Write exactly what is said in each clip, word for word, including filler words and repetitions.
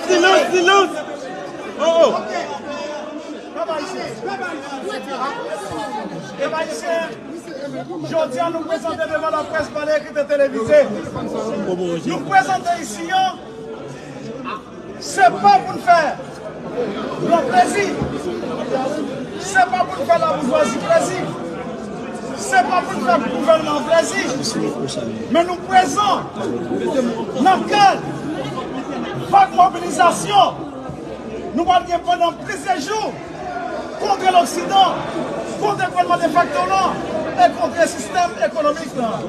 Silans, silans. Oh, oh. Pèp ayisyen, pèp ayisyen, jodi a nou prezante devan laprès, pa lè ekri, televize. Nou prezante isi an, se pa pou n fè blan plezi, se pa pou n fè laboujwazi plezi, se pa pou n fè gouvènman an plezi. Men nou prezan nan kad vag mobilizasyon nou pral gen pandan plizyè jou kontre loksidan, kontre gouvènman defakto lan e kontre sistèm ekonomik lan.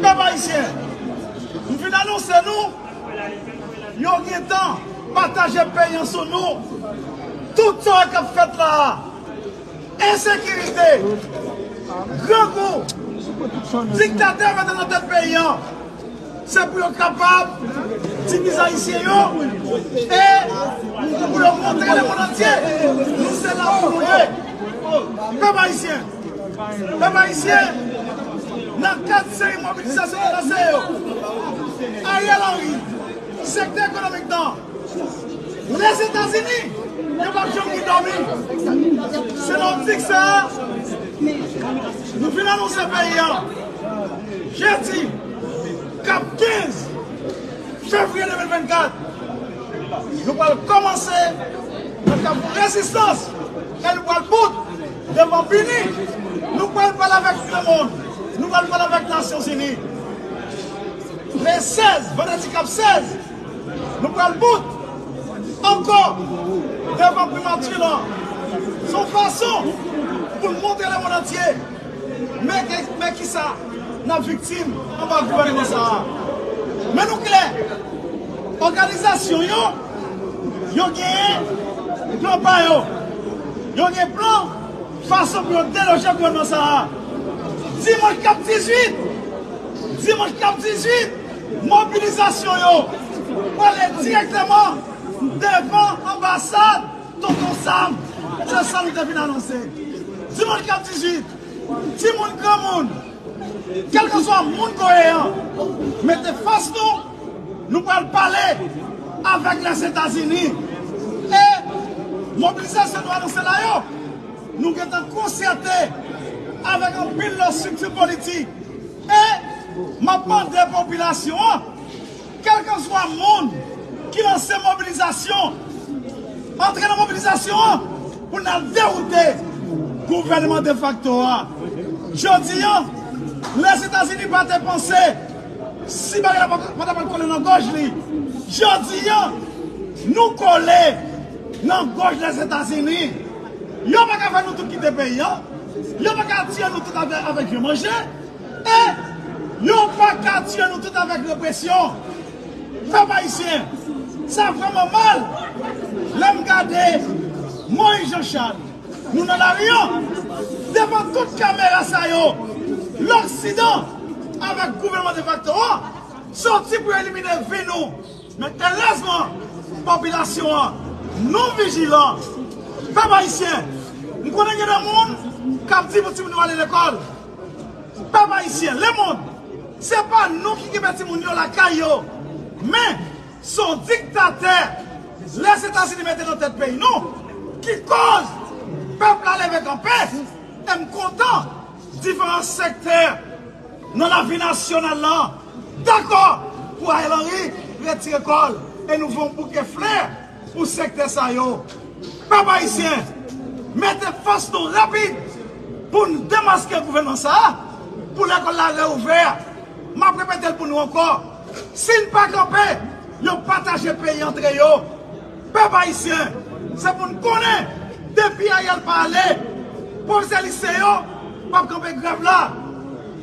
Pèp ayisyen, m vin anonse nou, yo gentan pataje peyi an sou nou. Tout sa k ap fèt la a, ensekirite, grangou, diktatè mete nan tèt peyi an, se pou yo kapab divize ayisyen yo e pou yo montre lemonn antye nou se la pou nou ye. Pèp ayisyen, pèp ayisyen, nan kad seri mobilizasyon nou lanse yo, Ariel Henry, sektè ekonomik nan Lèzetazini, yo p ap janm gen dòmi. Se nan optik sa a, nou vin anonse peyi a, jedi, k ap kenz fevriye de mil vennkat, nou pral kòmanse nan Kafou Rezistans e nou pral bout devan Bini. Nou pral pale avèk lemonn, nou pral pale avèk Nasyonzini. Le sèz, vandredi k ap sèz, nou pral bout ankò devan Primati lan. Se yon fason pou n montre lemonn antye men ki, men kisa n ap viktim anba gouvènman sa a. Men nou klè, òganizasyon yo, yo genyen plan pa yo. Yo gen plan fason pou yo deloje gouvènman sa a. Dimanch k ap dizuit, dimanch k ap dizuit, mobilizasyon yo prale dirèkteman devan anbasad Tonton Sam. Se sa nou te vin anonse. Dimanch k ap dizuit, timoun, granmoun, kèlkeswa moun koyeyan, mete fas nou, nou pral pale avèk Lèzetazini. E mobilizasyon nou anonse la yo, nou gentan konsète avèk anpil lòt estrikti politik. E m ap mande popilasyon an, kèlkeswa moun ki lanse mobilizasyon, antre nan mobilizasyon an pou n al dewoute gouvènman defakto a. Jodi a, Lèzetazini pa te panse si bagay la pa, pa ta pral kole nan gòj li. Jodi a, nou kole nan gòj Lèzetazini. Yo pa ka fè nou tout kite peyi a. Yo pa ka tiye nou tout avè-, avèk vye manje. E yo pa ka tiye nou tout avèk represyon. Pèp ayisyen, sa vrèman mal lè m gade Moyiz Jan Chal, nou nan lari a, devan tout kamera sa yo, loksidan avèk gouvènman defakto a soti pou elimine vi nou. Men erèzman, popilasyon an, nou vijilan. Pèp ayisyen, m konnen gen de moun k ap di pou timoun yo ale lekòl. Pèp ayisyen, lemonn, se pa nou ki kenbe timoun yo lakay yo. Men, se yon diktatè Lèzetazini mete nan tèt peyi nou ki koz pèp la leve kanpe. E m kontan diferan sektè nan lavi nasyonal lan dakò pou Ariel Henry retire kò l e nou voye yon bouke flè pou sektè sa yo. Pèp ayisyen, mete fòs nou rapid pou n demaske gouvènman sa a, pou lekòl la reouvè. M ap repete l pou nou ankò. Si n pa kanpe, yo pataje peyi antre yo. Pèp ayisyen, se pou n konnen, depi Ariel pa ale, pwofesè lise yo p ap kanpe grèv la.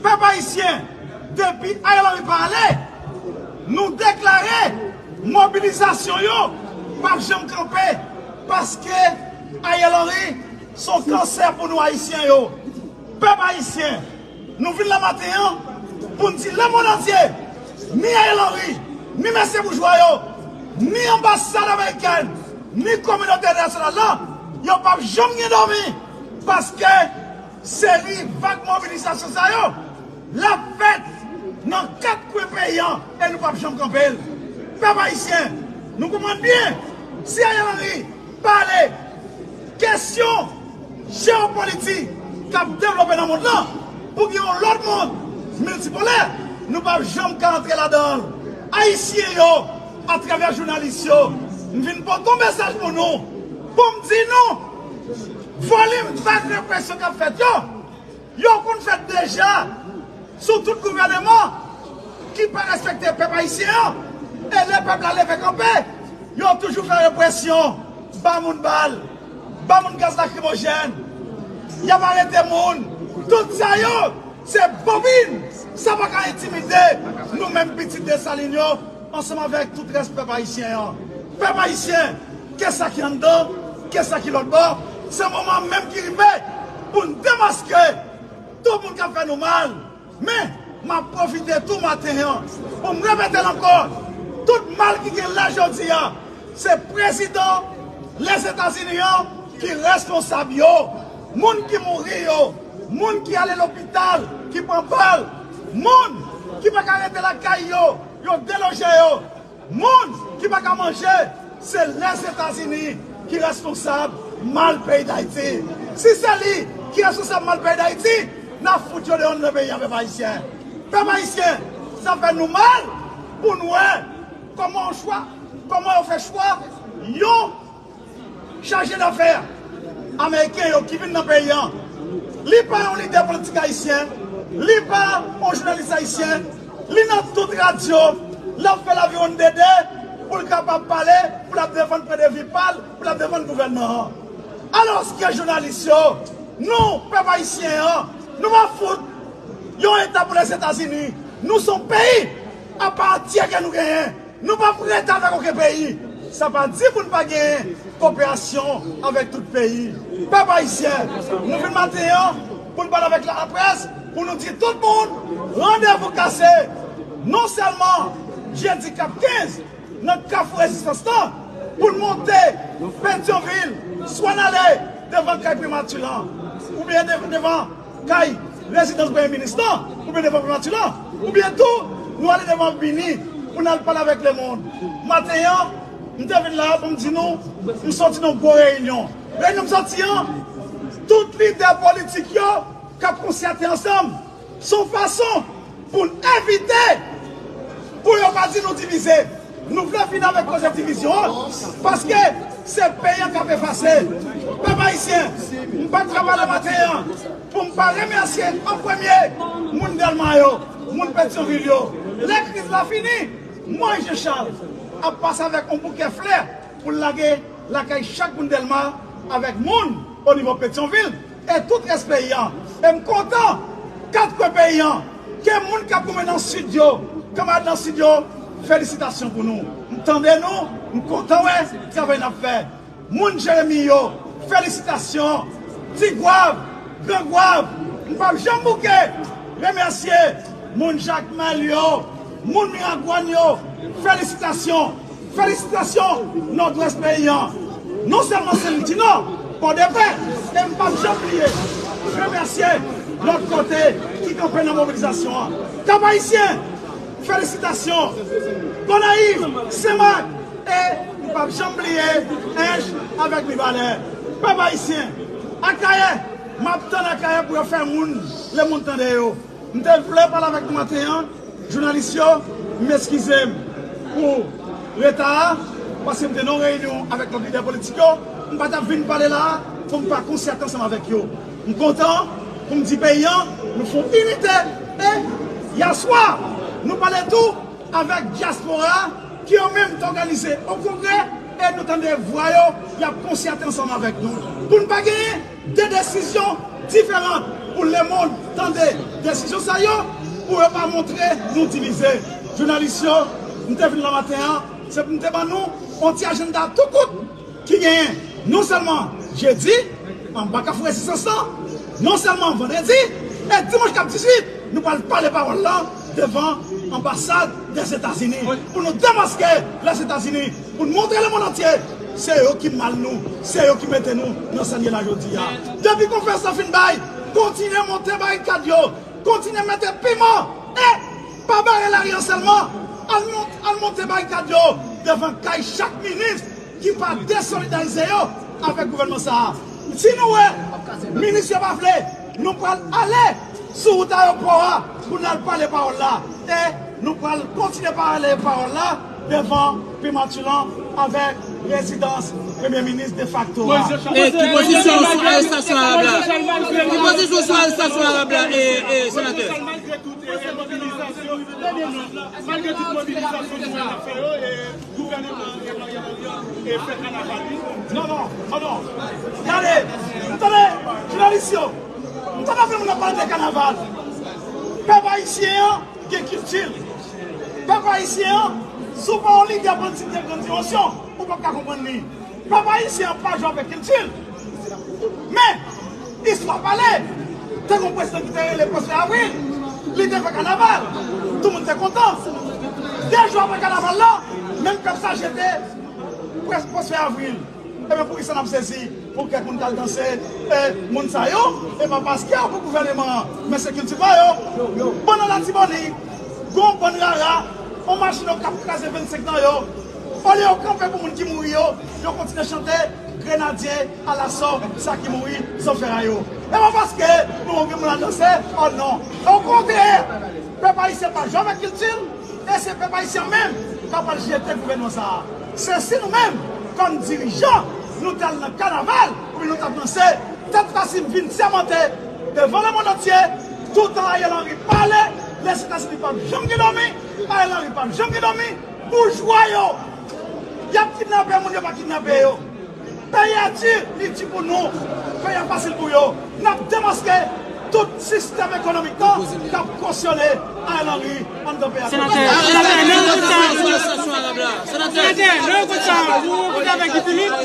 Pèp ayisyen, depi Ariel Henry pa ale, nou deklare mobilizasyon yo p ap janm kanpe, paske Ariel Henry se yon kansè pou nou ayisyen yo. Pèp ayisyen, nou vin la maten an pou n di lemonn antye, ni Ariel Henry, ni mesye boujwa yo, ni anbasad amerikèn, ni kominote entènasyonal la, yo p ap janm gen dòmi, paske seri vag mobilizasyon sa yo, l ap fèt nan kat kwen peyi an e nou p ap janm kanpe l. Pèp ayisyen, nou konprann byen, si Ariel Henry pale kesyon jewopolitik k ap devlope nan mond lan pou gen yon lòt mond miltipolè, nou p ap janm ka antre ladan l. Ayisyen yo, atravè jounalis yo, m vin pote yon mesaj pou nou, pou m di nou, volim vag represyon k ap fèt yo, yo konn fèt deja sou tout gouvèneman ki pa respekte pèp ayisyen an. E lè pèp la leve kanpe, yo toujou fè represyon, ba moun bal, ba moun gaz lakrimojèn, y ap arete moun. Tout sa yo, se bobin. Sa pa ka entimide nou menm pitit Desalin yo, ansanm avèk tout rès pèp ayisyen an. Pèp ayisyen, ke sa ki anndan, ke sa ki lòt bò, se moman menm ki rive pou n demaske tout moun k ap fè nou mal. Men, m ap pwofite tou maten an pou m repete l ankò, tout mal ki gen la jodi a, se prezidan Lèzetazini an ki responsab yo. Moun ki mouri yo, moun ki ale lopital, ki pran bal, moun ki pa ka rete lakay yo, yo deloje yo. Moun ki pa ka manje, se Lèzetazini ki responsab mal peyi Dayiti. Si se li ki responsab mal peyi Dayiti, n ap fout yo deyò nan peyi a, pèp ayisyen. Pèp ayisyen, sa fè nou mal pou n wè kòman yon chwa, kòman yo fè chwa yon chaje dafè ameriken yo ki vin nan peyi an, li pa yon lidè politik ayisyen, li pa yon jounalis ayisyen, li nan tout radyo, l ap fè laviwonn dede pou l kapab pale, pou l ap defann pwen de vi pa l, pou l ap defann gouvènman an. Alòske jounalis yo, nou, pèp ayisyen an, nou pa fout yon eta pou Lèzetazini. Nou se yon peyi apa antyè ke nou genyen. Nou p ap rete avèk okenn peyi. Sa pa di pou n pa genyen koperasyon avèk tout peyi. Pèp ayisyen, nou vin maten an pou n pale avèk laprès, pou nou di tout moun, randevou kase. Non sèlman jedi k ap kenz nan Kafou Rezistans lan, pou n monte Petyonvil, swa n ale devan kay Primati lan, oubyen de- devan kay rezidans Premye Minis lan, oubyen devan Primati lan, oubyen tou, nou ale devan Bini pou n al pale avèk lemonn. Maten an, m te vin la pou m di nou, m soti nan gwo reyinyon. Reyinyon m soti an, tout lidè politik yo k ap konsyate ansanm, se yon fason pou n evite, pou yo pa di nou divize. Nou vle fini avèk koze divizyon an, paske se peyi an k ap efase. Pèp ayisyen, m pa t ka pale maten an pou m pa remèsye an premye moun Dèlma yo, moun Petyonvil yo. Lè kriz la fini, Moyiz Jan Chal ap pase avèk yon bouke flè pou l lage lakay chak moun Dèlma avèk moun o nivo Petyonvil e tout rès peyi an. E m kontan, kat kwen peyi an, ke moun k ap goumen nan Sid yo, kanmarad nan Sid yo, felisitasyon pou nou. M tande nou, m kontan wè travay n ap fè. Moun Jeremi yo, felisitasyon. Ti Gwav, Gran Gwav, m p ap janm bouke remèsye moun Jakmèl yo, moun Miragwàn yo, felisitasyon. Felisitasyon Nòdwès peyi an. Non sèlman Sen Liti Nò, Pòdepè, e m p ap janm bliye remèsye lòt kote ki kanpe nan mobilizasyon an. Kap Ayisyen, felisitasyon. Gonayiv, Senmak, e m p ap janm bliye Ench avèk Mibalè. Pèp ayisyen, Akayè, m ap tann Akayè pou yo fè moun, lemonn tande yo. M te vle pale avèk nou maten an, jounalis yo, m eskize m pou reta a, paske m te nan yon reyinyon avèk lòt lidè politik yo, m pa t ap vin pale la a pou m pa konsyate ansanm avèk yo. M kontan pou m di peyi an, nou fè yon inite, e yèswa, nou pale tou avèk dyaspora a, ki yo menm te òganize yon kongrè, e nou tande vwa yo, y ap konsyate ansanm avèk nou. Pou n pa genyen de desizyon diferan, pou lemonn tande desizyon sa yo, pou yo pa montre nou divize. Jounalis yo, m te vin la maten an, se pou m te ban nou yon ti ajanda tou kout ki genyen non sèlman jedi, anba Kafou Rezistans lan, non sèlman vandredi, e dimanch k ap dizuit, nou pral pale pawòl lan devan anbasad Lèzetazini, pou nou demaske Lèzetazini, pou nou montre lemonn antye, se yo ki mal nou, se yo ki mete nou nan sa n ye la jodi a. Depi konferans lan fin bay, kontinye monte barikad yo, kontinye mete piman, e Pa bare lari an sèlman, al mont-, al monte barikad yo devan kay chak minis ki pa desolidarize yo avèk gouvènman sa a. Si nou wè minis yo pa vle, nou pral ale sou wout ayewopò a pou n al pale pawòl la. E nou pral kontinye pale pawòl la devan Primati lan avèk rezidans premye minis defakto a. E ki pozisyon w sou arestasyon Arab la? Ki pozisyon w sou arestasyon Arab la, e, e, senatè? Malgre tout, e, mobilizasyon, malgre tout mobilizasyon nou wè n ap fè yo, e, gouvènman Ariel Henry an, e, fè kanaval li. Non, non, non, non. Gade, tande, jounalis yo, m tande anpil moun ap pale de kanaval. Pèp ayisyen an gen kilti l. Pèp ayisyen an, si w pa yon lidè politik de grann dimansyon, ou p ap ka konprann li. Pèp ayisyen an pa jwe avèk kilti l. Men, istwa pale. Te gen yon prezidan ki te rele Pwospe Avril. Li te fè kanaval. Tout moun te kontan. De jou apre kanaval la, menm pèp sa jete Pwos-, Pwospe Avril. Ebyen, poukisa n ap sezi pou kèk moun k al danse, e, moun sa yo? E pa paske yo pou gouvèneman an, men se kilti pa yo. Bon, nan Latibonit, gen yon bann rara, yon machin k ap kraze vennsenk nan yo. Olye yo kanpe pou moun ki mouri yo, yo kontinye chante Grenadye alaso sa ki mouri, zanfè a yo. E pa paske nou gen moun al danse, oh non. Okontrè, pèp ayisyen pa jwe avèk kilti l, e se pèp ayisyen menm k ap al jete gouvènman sa a. Se si nou menm, kòm dirijan, nou t al nan kanaval, oubyen nou t ap danse, tèt Rasim vin sèmante devan lemonn antye, toutan Ariel Henry pale, Lèzetazini p ap janm gen dòmi, Ariel Henry p ap janm gen dòmi, boujwa yo, y ap kidnape moun yo pa kidnape yo. Peyi a di, li di pou nou. Peyi a fasil pou yo. N ap demaske tout sistèm ekonomik lan k ap kosyone Ariel Henry anndan peyi a. Senatè, senatè, lè yo kout sa, senatè, lè yo kout sa, ou rankontre avèk Guy Philippe?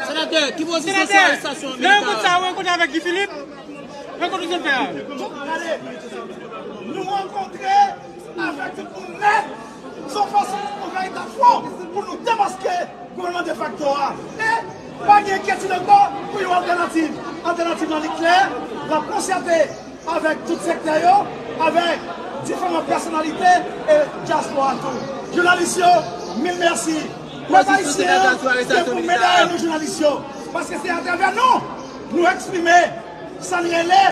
Senatè, ki pozisyon sou arestasyon militan? Senatè, lè yo kout sa, ou rankontre avèk Guy Philippe? Rankontre w sot fè a. Gade, nou rankontre avèk tout moun nèt. Se yon fason pou nou fè eta fwon pou nou demaske gouvènman defakto a. E pa gen enkyetid ankò pou yon altènativ. Altènativ lan li klè, l ap konsète avèk tout sektè yo, avèk diferan pèsonalite e dyaspora tou. Jounalis yo, mil mèsi. Pèp ayisyen an gen pou men dèyè nou jounalis yo, paske se atravè nou nou eksprime sa n rele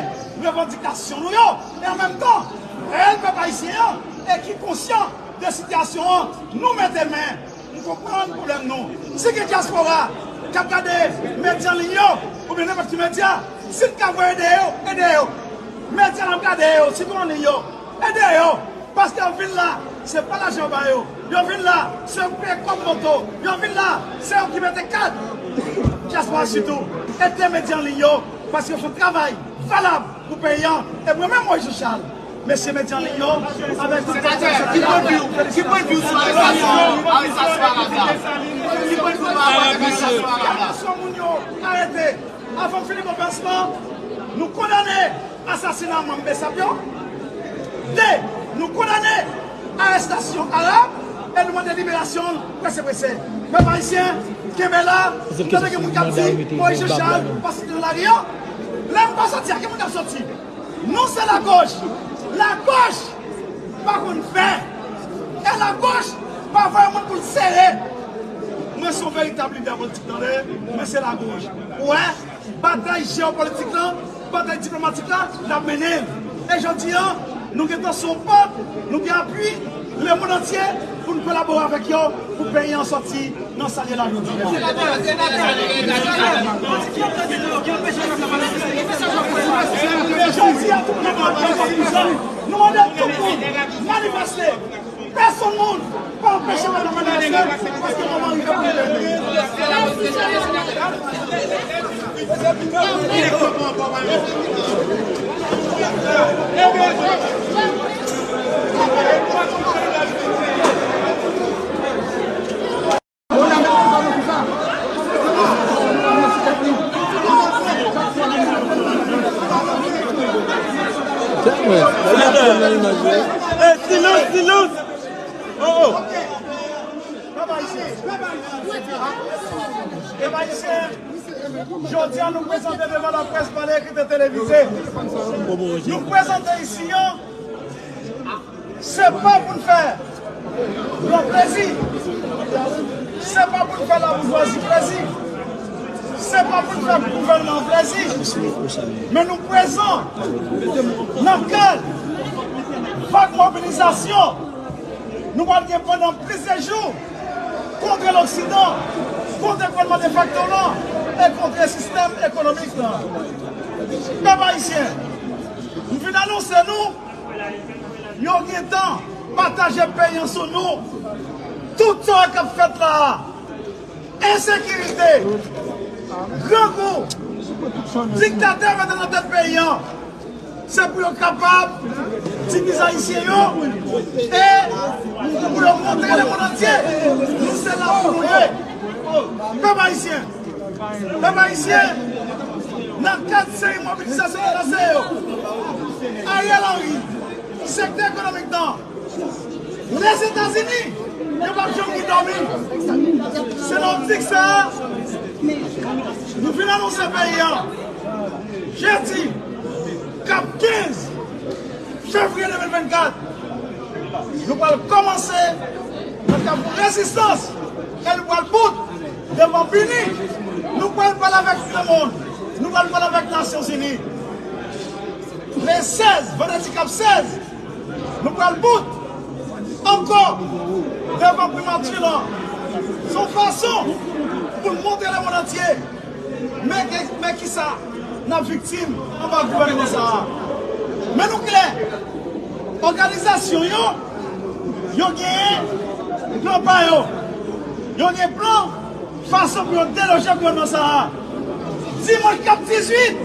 revandikasyon nou yo, e an menm tan, reyèl pèp ayisyen an e ki konsyan de sitiyasyon an, nou mete men. M konprann pwoblèm nou. Si gen dyaspora k ap gade medya an liy yo, oubyen nenpòt ki medya, si n ka voye ede yo, ede yo. Medya n ap gade yo, sitou an liy yo, ede yo. Paske yo vin la, se pa lajan yo ba yo. Yo vin la, se yo k peye kòb moto. Yo vin la, se yo ki mete kat. Dyaspora sitou, ede medya an liy yo, paske yo fè yon travay valab pou peyi an. E mwen menm, Moïse Jean Charles, mesye medya an liy yo, avèk tout... Senatè, ki pwennvi w, ki pwennvi w sou arestasyon, arestasyon Arab la? Ki pwennvi w pa rapò avèk arestasyon Arab la? Arestasyon moun yo arete. Avan m fini konferans lan, nou kondane asasina manm BSAP yo. De, nou kondane arèstasyon Arab e nou mande liberasyon l prese prese. Pèp ayisyen, kenbe la. M tande gen moun k ap di Moïse Jean Charles pa soti nan lari an. Lè m pa soti a, ki moun k ap soti? Nou se lagoch. Lagoch pa konn fè. E lagoch pa voye moun pou l sere. Mwen se yon veritab lidè politik, tande. Mwen se lagoch. Ou wè, batay jewopolitik lan, batay diplomatik la, n ap mennen l. E jodi a, nou gentan se yon pòt, nou gen apui lemonn antye pou n kolabore avèk yo pou peyi an sòti nan sa l ye la jodi a. Jodi a, tout moun ap pran pozisyon. Nou mande tout moun manifeste. Pèsonn moun pa anpeche mwen nan manifeste paske moman rive pou nou leve. Silans, silans! Oh, oh! Jodi a, nou prezante devan laprès, pa nan ekri, televize. Nou prezante isi a Se pa pou n fè blan plezi. Se pa pou n fè laboujwazi plezi. Se pa pou n fè gouvènman an plezi. Men nou prezan nan kad vag mobilizasyon nou pral gen pandan plizyè jou kontre loksidan, kontre gouvènman defakto lan e kontre sistèm ekonomik lan. Pèp ayisyen, m vin anonse nou, yo gentan pataje peyi an sou nou. Tout sa k ap fèt la a, ensekirite, grangou, diktatè mete nan tèt peyi an, se pou yo kapab divize ayisyen yo e pou yo montre lemonn antye nou se la pou nou ye. Pèp ayisyen, pèp ayisyen, nan kad seri mobilizasyon nou lanse yo, Ariel Henry, sektè ekonomik nan Lèzetazini, yo p ap janm gen dòmi. Se nan optik sa a, nou vin anonse peyi an, jedi, k ap kenz fevriye de mil vennkat, nou pral kòmanse nan Kafou Rezistans e nou pral bout devan BINUH. Nou pral pale avèk lemonn, nou pral pale avèk Nasyonzini. Le sèz, vandredi k ap sèz, nou pral bout ankò devan primati lan. Se yon fason pou n montre lemonn antye men, men kisa n ap viktim anba gouvènman sa a. Men nou klè, òganizasyon yo, yo genyen plan pa yo. Yo gen plan fason pou yo deloje gouvènman sa a. Dimanch k ap dizuit,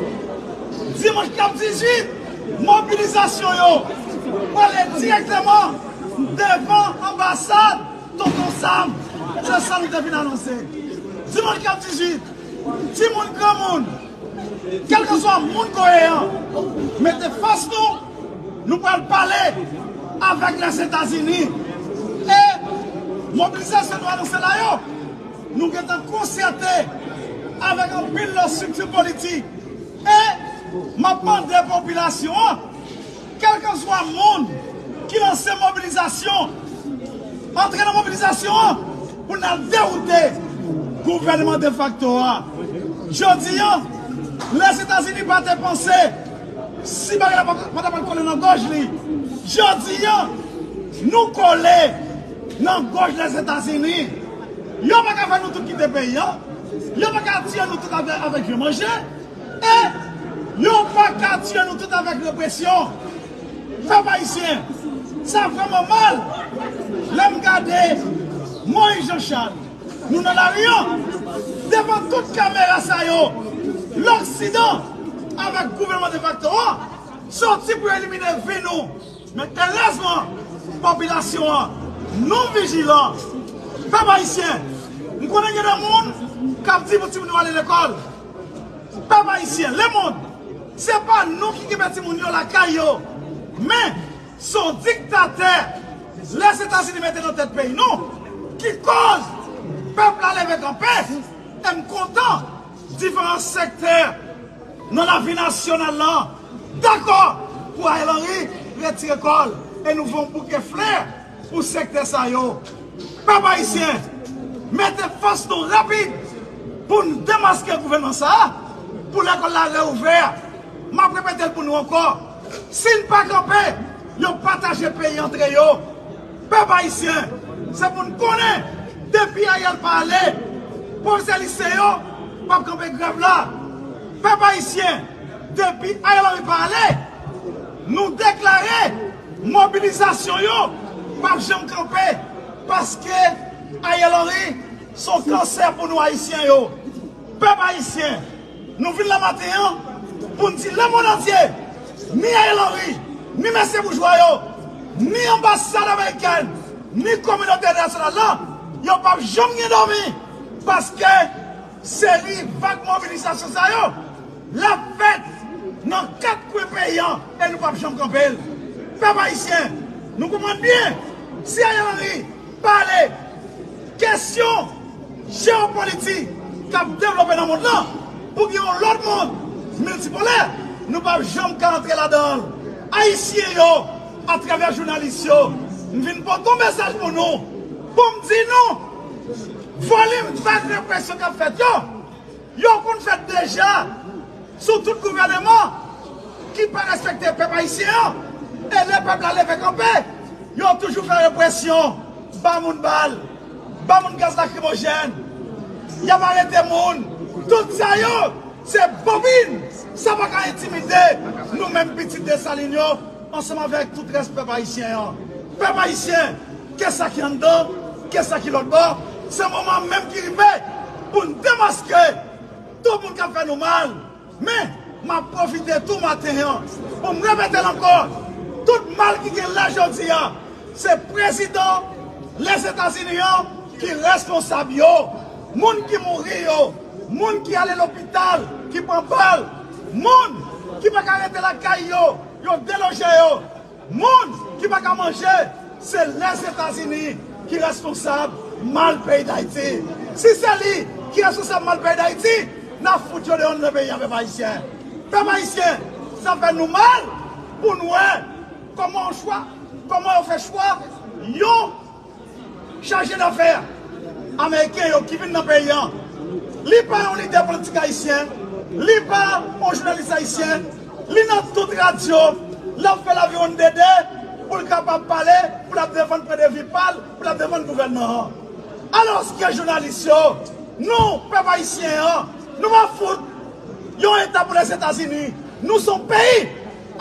dimanch k ap dizuit, mobilizasyon yo prale dirèkteman devan anbasad Tonton Sam. Se sa nou te vin anonse. Dimanch k ap dizuit, timoun, granmoun, kèlkeswa moun koye an, mete fòs nou, nou pral pale avèk Lèzetazini. E mobilizasyon nou anonse la yo, nou gentan konsète avèk anpil lòt estrikti politik. E m ap mande popilasyon an, kèlkeswa moun ki lanse mobilizasyon, antre nan mobilizasyon an pou n al dewoute gouvènman defakto a. Jodi a, Lèzetazini pa te panse si bagay la pa, pa ta pral kole nan gòj li. Jodi a, nou kole nan gòj Lèzetazini. Yo pa ka fè nou tout kite peyi an. Yo pa ka tiye nou tout avè-, avèk vye manje. E yo pa ka tiye nou tout avèk represyon. Pèp ayisyen, sa vrèman mal lè m gade Moïse Jean Charles. Nou nan lari an, devan tout kamera sa yo, loksidan avèk gouvènman defakto an soti pou elimine vi nou. Men erèzman, popilasyon an, nou vijilan. Pèp ayisyen, m konnen gen de moun k ap di pou timoun yo ale lekòl. Pèp ayisyen, lemonn, se pa nou ki kenbe timoun yo lakay yo. Men, se yon diktatè Lèzetazini mete nan tèt peyi nou ki koz pèp la leve kanpe. E m kontan diferan sektè nan lavi nasyonal lan dakò pou Ariel Henry retire kò l e nou voye yon bouke flè pou sektè sa yo. Pèp ayisyen, mete fòs nou rapid pou n demaske gouvènman sa a, pou lekòl la reouvè. M ap repete l pou nou ankò. Si n pa kanpe, yo pataje peyi antre yo. Pèp ayisyen, se pou n konnen, depi Ariel pa ale, pwofesè lise yo p ap kanpe grèv la. Pèp ayisyen, depi Ariel Henry pa ale, nou deklare mobilizasyon yo p ap janm kanpe, paske Ariel Henry se yon kansè pou nou ayisyen yo. Pèp ayisyen, nou vin la maten an pou n di lemonn antye, ni Ariel Henry, ni mesye boujwa yo, ni anbasad amerikèn, ni kominote entènasyonal la, yo p ap janm gen dòmi, paske seri vag mobilizasyon sa yo, l ap fèt nan kat kwen peyi an e nou p ap janm kanpe l. Pèp ayisyen, nou konprann byen, si Ariel Henry pale kesyon jewopolitik k ap devlope nan mond lan pou gen yon lòt mond miltipolè, nou p ap janm ka antre ladan l. Ayisyen yo, Atravè jounalis yo, m vin pote yon mesaj pou nou, pou m di nou, volim vag represyon k ap fèt yo, yo konn fèt deja sou tout gouvèneman ki pa respekte pèp ayisyen an. E lè pèp la leve kanpe, yo toujou fè represyon, ba moun bal, ba moun gaz lakrimojèn, y ap arete moun. Tout sa yo, se bobin. Sa pa ka entimide nou menm pitit Desalin yo, ansanm avèk tout rès pèp ayisyen an. Pèp ayisyen, ke sa ki anndan, ke sa ki lòt bò, se moman menm ki rive pou n demaske tout moun k ap fè nou mal. Men, m ap pwofite tou maten an pou m repete l ankò, tout mal ki gen la jodi a, se prezidan Lèzetazini an ki responsab yo. Moun ki mouri yo, moun ki ale lopital, ki pran bal, moun ki pa ka rete lakay yo, yo deloje yo, moun ki pa ka manje, se Lèzetazini ki responsab mal peyi Dayiti. Si se li ki responsab mal peyi Dayiti, n ap fout yo deyò nan peyi a, pèp ayisyen. Pèp ayisyen, sa fè nou mal pou n wè kòman yon chwa, kòman yo fè chwa yon chaje dafè ameriken yo ki vin nan peyi an. Li pa yon lidè politik ayisyen, li pa yon jounalis ayisyen, li nan tout radyo, l ap fè laviwonn dede pou l kapab pale, pou l ap defann pwen de vi pa l, pou l ap defann gouvènman an. Alòske jounalis yo, nou, pèp ayisyen an, nou pa fout yon eta pou Lèzetazini. Nou se yon peyi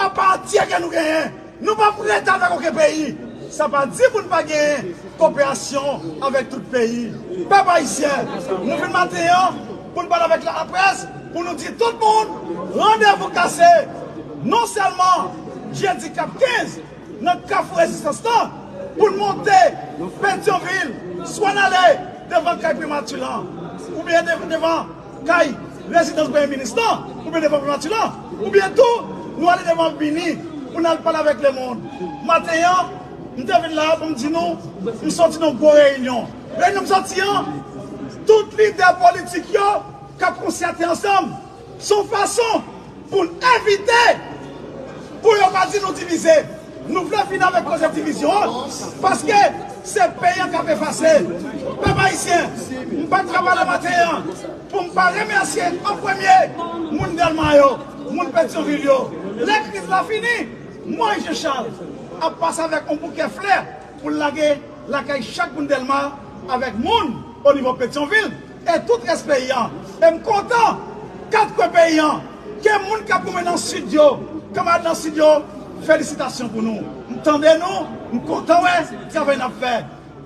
apa antyè ke nou genyen. Nou p ap rete avèk okenn peyi. Sa pa di pou n pa genyen koperasyon avèk tout peyi. Pèp ayisyen, nou vin maten an pou n pale avèk laprès, pou nou di tout moun, randevou kase, non sèlman jedi k ap kenz, nan Kafou Rezistans lan, pou n monte Petyonvil, swa n ale devan kay Primati lan, oubyen de- devan kay rezidans Premye Minis lan, oubyen devan Primati lan, oubyen tou, nou ale devan Bini pou n al pale avèk lemonn. Maten an, m te vin la pou m di nou, m soti nan gwo reyinyon. Reyinyon m soti an, tout lidè politik yo k ap konsyate ansanm, se yon fason pou n evite, pou yo pa di nou divize. Nou vle fini avèk koze divizyon an, paske se peyi an k ap efase. Pèp ayisyen, m pa t ka pale maten an pou m pa remèsye an premye moun Dèlma yo, moun Petyonvil yo. Lè kriz la fini, Moyiz Jan Chal ap pase avèk yon bouke flè pou l lage lakay chak moun Dèlma avèk moun o nivo Petyonvil e tout rès peyi an. E m kontan, kat kwen peyi an, ke moun k ap goumen nan Sid yo, kanmarad nan Sid yo, felisitasyon pou nou. M tande nou, m kontan wè travay n ap fè.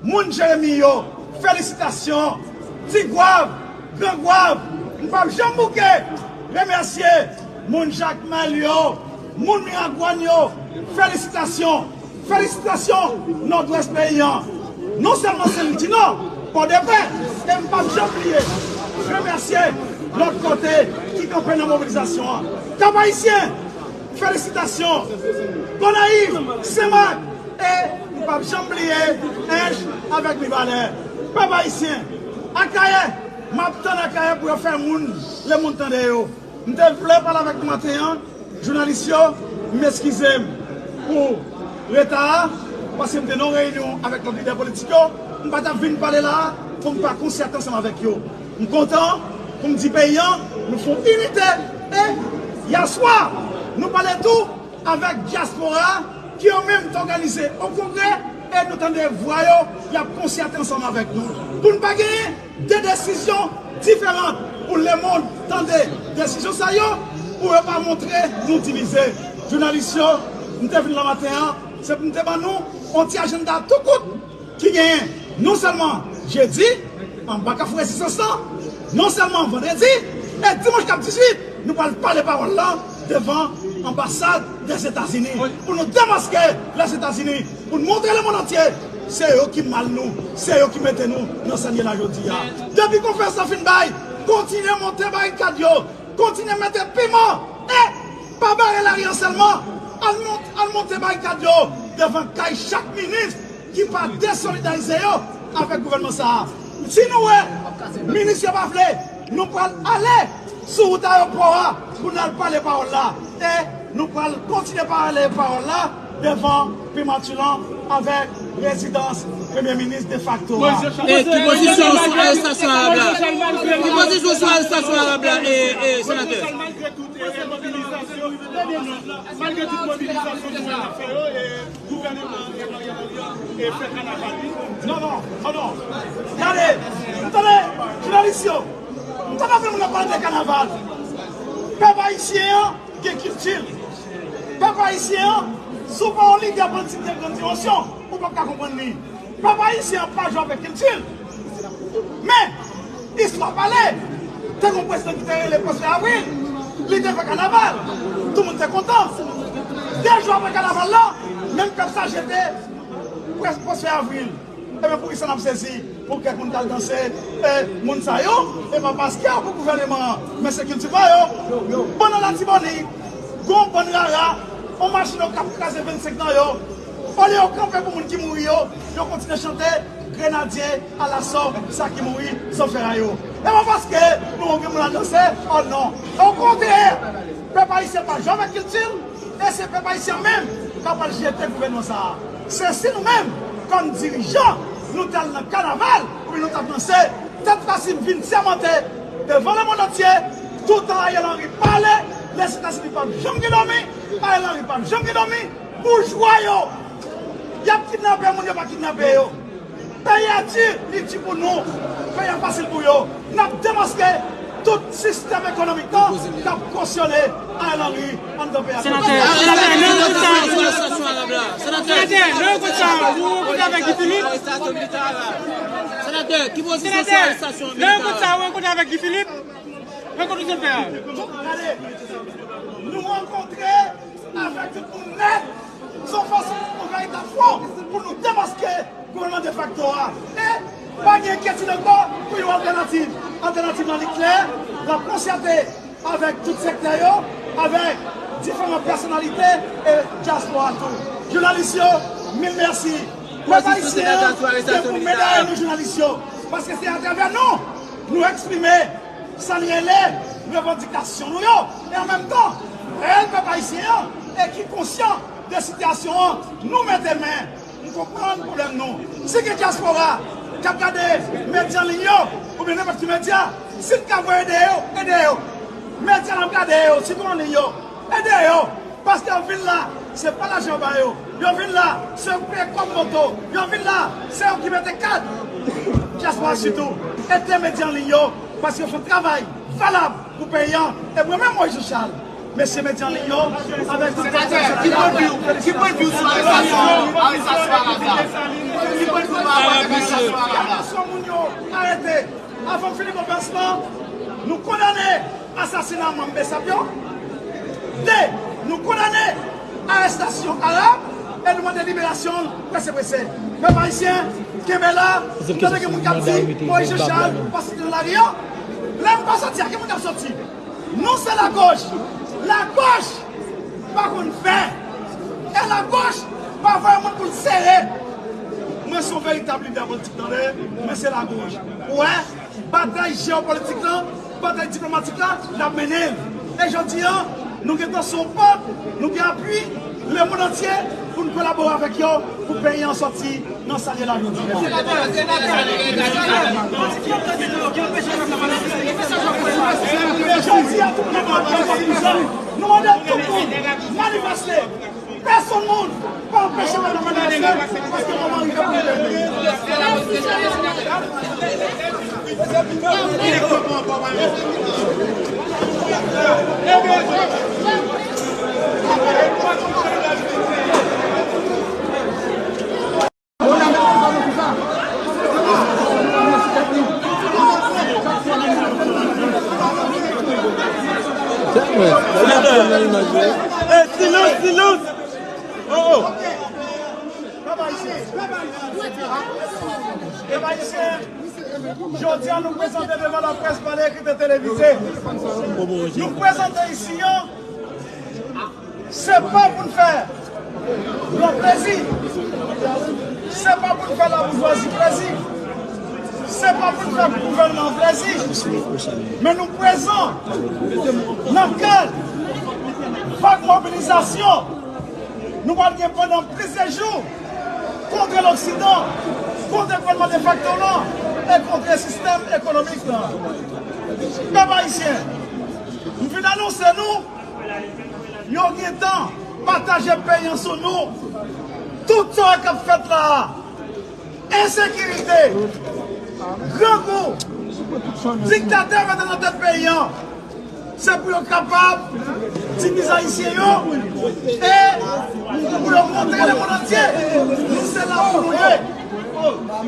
Moun Jeremi yo, felisitasyon. Ti Gwav, Gran Gwav, m p ap janm bouke remèsye moun Jakmèl yo, moun Miragwàn yo, felisitasyon. Felisitasyon Nòdwès peyi an. Non sèlman Sen Lit di Nò, Pòdepè, e m p ap janm bliye remèsye lòt kote ki kanpe nan mobilizasyon an. Kap Ayisyen, felisitasyon. Gonayiv, Senmak, e m p ap janm bliye Ench avèk Mibalè. Pèp ayisyen, Akayè, m ap tann Akayè pou yo fè moun, lemonn tande yo. M te vle pale avèk nou maten an, jounalis yo, m eskize m pou reta a, paske m te nan yon reyinyon avèk lòt lidè politik yo, m pa t ap vin pale la a pou m pa konsyante ansanm avèk yo. M kontan pou m di peyi an, nou fè yon inite, e yèswa, nou pale tou avèk dyaspora a, ki yo menm te òganize yon kongrè, e nou tande vwa yo, y ap konsyate ansanm avèk nou. Pou n pa genyen de desizyon diferan, pou lemonn tande desizyon sa yo, pou yo pa montre nou divize. Jounalis yo, m te vin la maten an, se pou m te ban nou yon ti ajanda tou kout ki genyen non sèlman jedi, anba Kafou Rezistans lan, non sèlman vandredi, e dimanch k ap dizuit, nou pral pale pawòl lan devan anbasad Dèzetazini pou nou demaske Lèzetazini, pou nou montre lemonn antye se yo ki mal nou, se yo ki mete nou nan sa n ye la jodi a. Depi konferans lan fin bay, kontinye monte barikad yo, kontinye mete piman, e pa bare lari an sèlman, al mont- al monte barikad yo devan kay chak minis ki pa desolidarize yo avèk gouvènman sa a. Si nou wè minis yo pa vle, nou pral ale sou wout ayewopò a pou n al pale pawòl la. E nou pral kontinye pale pawòl la devan Primati lan avèk rezidans premye minis defakto a. E ki pozisyon w sou arestasyon Arab la? Ki pozisyon w sou arestasyon Arab la, e, e, senatè? Malgre tout, e, mobilizasyon, malgre tout mobilizasyon nou wè n ap fè yo, e, gouvènman an e Ariel Henry an, e, fè kanaval li. Non, non, non, non. Gade, tande, jounalis yo, m tande anpil moun ap pale de kanaval. Pèp ayisyen an gen kilti l. Pèp ayisyen an, si w pa yon lidè politik de grann dimansyon, ou p ap ka konprann li. Pèp ayisyen an pa jwe avèk kilti l. Men, istwa pale, te gen yon prezidan ki te rele Pwosfè Avril, li te fè kanaval, tout moun te kontan. De jou apre kanaval la, menm pèp sa jete Pwos-, Pwosfè Avril. Ebyen, poukisa n ap sezi pou kèk moun k al danse, e, moun sa yo, e pa paske yo pou gouvèneman an, men se kilti pa yo. Bon, nan Latibonit, gon bann rara, on machin yo k ap kraze vennsenk nan yo, olye yo kanpe pou moun ki mouri yo, yo kontinye chante, Grenadye alaso sa ki mouri, san fè a yo. E pa paske nou gen moun al danse, o non. Okontrè, pèp ayisyen pa jwe avèk kilti l, e se pèp ayisyen menm k ap al jete gouvènman sa a. Se si nou menm, kòm dirijan, nou t al nan kanaval, oubyen nou t ap danse, tèt Rasim vin sèmante devan lemonn antye, toutan Ariel Henry pale, Lèzetazini p ap janm gen dòmi, Ariel Henry p ap janm gen dòmi, boujwa yo, y ap kidnape moun, yo pa kidnape yo. Peyi a di, li di pou nou. Peyi a fasil pou yo. N ap demaske tout sistèm ekonomik lan k ap kosyone Ariel Henry anndan peyi a. Senatè, senatè, nan rankont sa, senatè, nan rankont sa, ou rankontre avèk Guy Philippe? Senatè, ki pozisyon sou arestasyon militè a? Nan rankont sa, ou rankontre avèk Guy Philippe? Rankont ou sot fè a. Gade, nou rankontre avèk tout moun nèt, se yon fason pou nou fè eta fwon, pou nou demaske gouvènman defakto a. E pa gen enkyetid ankò pou yon altènativ. Altènativ lan li klè, l ap konsyate avèk tout sektè yo, avèk diferan pèsonalite e dyaspora tou. Jounalis yo, mil mèsi. Pèp ayisyen an gen pou medaye nou jounalis yo, paske se atravè nou, nou eksprime sa n rele revandikasyon nou yo, e an menm tan, reyèl pèp ayisyen an, e ki konsyan de sitiyasyon an, nou mete men, nou konprann pwoblèm nou. Si gen dyaspora k ap gade medya an liy yo, oubyen nenpòt ki medya, si n ka voye ede yo, ede yo. Medya n ap gade yo, sitou an liy yo, ede yo. Paske yo vin la, se pa lajan yo ba yo. Yo vin la, se yo k peye kòb moto. Yo vin la, se yo ki mete kad. Dyaspora sitou, ede medya an liy yo, paske yo fè yon travay valab pou peyi an. E mwen menm, Moïse Jean Charles, mesye medya an liy yo, avèk tout... Senatè, ki pwennvi w, ki pwennvi w sou arestasyon, arestasyon Arab la? Ki pwennvi w pa rapò ak arestasyon Arab la? Arestasyon moun yo arete. Avan m fini konferans lan, nou kondane asasina manm BSAP yo. De, nou kondane arestasyon Arab e nou mande liberasyon l prese prese. Pèp ayisyen, kenbe la. M tande gen moun k ap di Moïse Jean Charles pa soti nan lari an. Lè m pa soti a, ki moun k ap soti? Nou se lagoch. Lagoch pa konn fè. E lagoch pa voye moun pou l sere. Mwen se yon veritab lidè politik, tande. Mwen se lagoch. Ou wè, batay jewopolitik lan, batay diplomatik la, n ap mennen l. E jodi a, nou gentan se yon pòt, nou gen apui lemonn antye pou n kolabore avèk yo pou peyi an sòti nan sa l ye la jodi a. Jodi a, tout moun ap manifeste. Nou mande tout moun manifeste. Pèsonn moun pa anpeche mwen nan manifeste, paske moman rive pou nou leve. Silans, silans! Oh, oh! Pèp ayisyen, jodi a nou prezante devan laprès, pa nan ekri, televize. Nou prezante isi an, se pa pou n fè blan plezi, se pa pou n fè laboujwazi plezi, se pa pou n fè gouvènman plezi, men nou prezan nan kad vag mobilizasyon Nou pral gen pandan plizyè jou kontre Loksidan, kontre gouvènman defakto lan e kontre sistèm ekonomik lan. Pèp ayisyen, m vin anonse nou, yo gentan pataje peyi an sou nou. Tout sa k ap fèt la a, ensekirite, grangou, diktatè mete nan tèt peyi an, se pou yo kapab divize ayisyen yo e pou yo montre lemonn antye nou se la pou nou ye.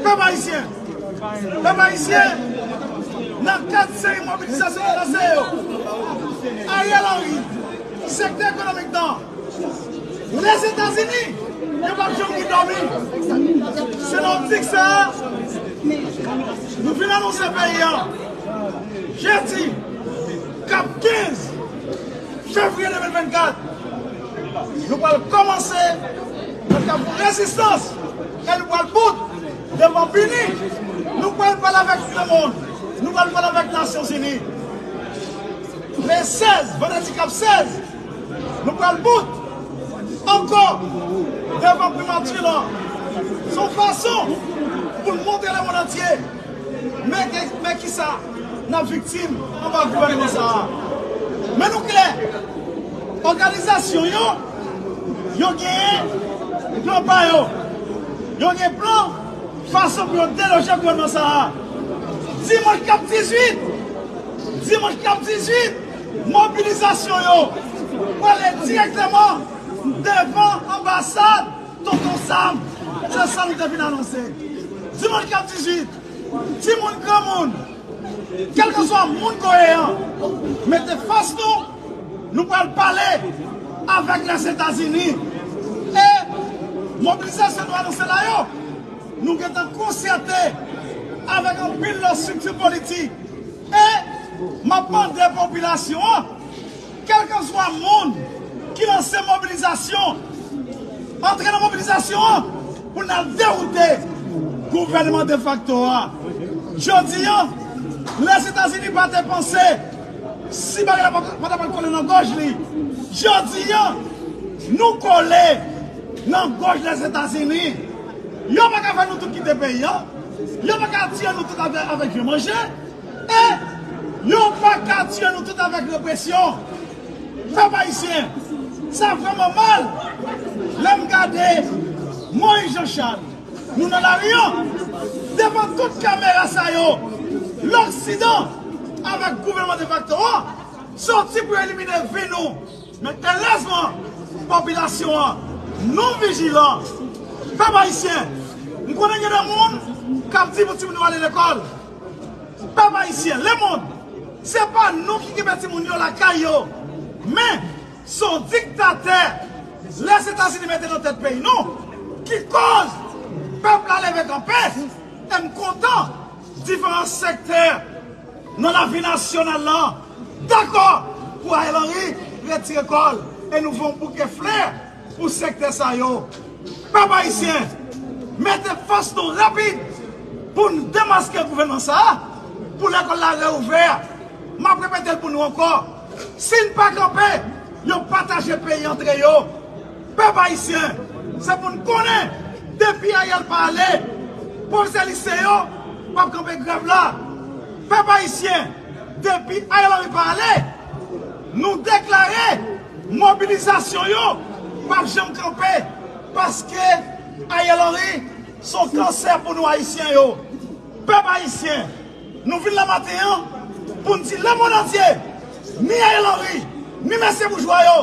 Pèp ayisyen, pèp ayisyen, nan kad seri mobilizasyon yo lanse yo, Ariel Henry, sektè ekonomik nan Lèzetazini, yo p ap janm gen dòmi. Se nan optik sa a, nou vin anonse peyi an, jedi, k ap kenz fevriye de mil vennkat, nou pral kòmanse, nou pral fè rezistans, e nou pral bout devan Bini, nou pral pale avèk lemonn, nou pral pale avèk Nasyonzini. Le sèz, vandredi k ap sèz, nou pral bout ankò devan primati lan. Se yon fason pou n montre lemonn antye men ke, men kisa n ap viktim anba gouvènman sa a. Men nou klè, òganizasyon yo, yo gen plan pa yo. Yo gen plan fason pou yo deloje gouvènman sa a. Dimanch k ap dizuit, dimanch k ap dizuit, mobilizasyon yo prale dirèkteman devan anbasad Tonton Sam. Se sa nou te vin anonse. Dimanch k ap dizuit, timoun, granmoun, kèlkeswa moun koye an, mete fòs nou, nou pral pale avèk Lèzetazini. E mobilizasyon nou anonse la yo, nou gentan konsète avèk anpil lòt estrikti politik. E m ap mande popilasyon an, kèlkeswa moun ki lanse mobilizasyon, antre nan mobilizasyon an pou n al dewoute gouvènman defakto a. Jodi a, Lèzetazini pa te panse si bagay la pa, pa ta pral kole nan gòj li. Jodi a, nou kole nan gòj Lèzetazini. Yo pa ka fè nou tout kite peyi an. Yo pa ka tiye nou tout avè-, avèk vye manje. E yo pa ka tiye nou tout avèk represyon. Pèp ayisyen, sa vrèman mal lè m gade Moïse Jean Charles, nou nan lari an, devan tout kamera sa yo, Loksidan avèk gouvènman defakto an soti pou elimine vi nou. Men erèzman, popilasyon an, nou vijilan. Pèp ayisyen, m konnen gen de moun k ap di pou timoun yo ale lekòl. Pèp ayisyen, lemonn, se pa nou ki kenbe timoun yo lakay yo. Men, se yon diktatè Lèzetazini mete nan tèt peyi nou ki koz pèp la leve kanpe. E m kontan diferan sektè nan lavi nasyonal lan dakò pou Ariel Henry retire kò l e nou voye yon bouke flè pou sektè sa yo. Pèp ayisyen, mete fòs nou rapid pou n demaske gouvènman sa a, pou lekòl la reouvè. M ap repete l pou nou ankò. Si n pa kanpe, yo pataje peyi antre yo. Pèp ayisyen, se pou n konnen, depi Ariel pa ale, pwofesè lise yo p ap kanpe grèv la. Pèp ayisyen, depi Ariel Henry pa ale, nou deklare mobilizasyon yo p ap janm kanpe, paske Ariel Henry se yon kansè pou nou ayisyen yo. Pèp ayisyen, nou vin la maten an pou n di lemonn antye, ni Ariel Henry, ni mesye boujwa yo,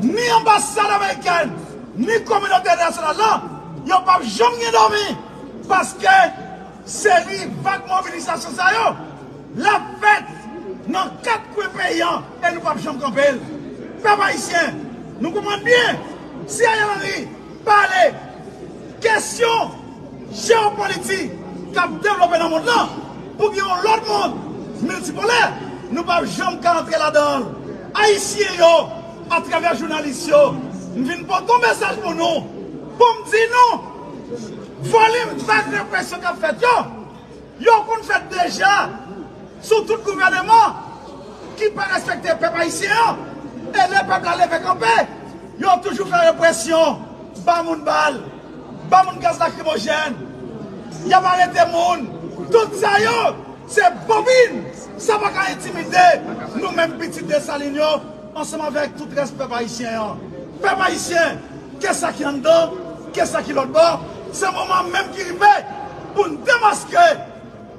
ni anbasad amerikèn, ni kominote entènasyonal la, yo p ap janm gen dòmi, paske seri vag mobilizasyon sa yo, l ap fèt nan kat kwen peyi an e nou p ap janm kanpe l. Pèp ayisyen, nou konprann byen, si Ariel Henry pale kesyon jewopolitik k ap devlope nan mond lan, pou gen yon lòt mond miltipolè, nou p ap janm ka antre ladan l. Ayisyen yo, atravè jounalis yo, m vin pote yon mesaj pou nou, pou m di nou, volim vag represyon k ap fèt yo, yo konn fèt deja sou tout gouvèneman ki pa respekte pèp ayisyen an. E lè pèp la leve kanpe, Yo toujou fè represyon, ba moun bal, ba moun gaz lakrimojèn, y ap arete moun. Tout sa yo, se bobin. Sa pa ka entimide nou menm pitit Desalin yo, ansanm avèk tout rès pèp ayisyen an. Pèp ayisyen, ke sa ki anndan, ke sa ki lòt bò, se moman menm ki rive pou n demaske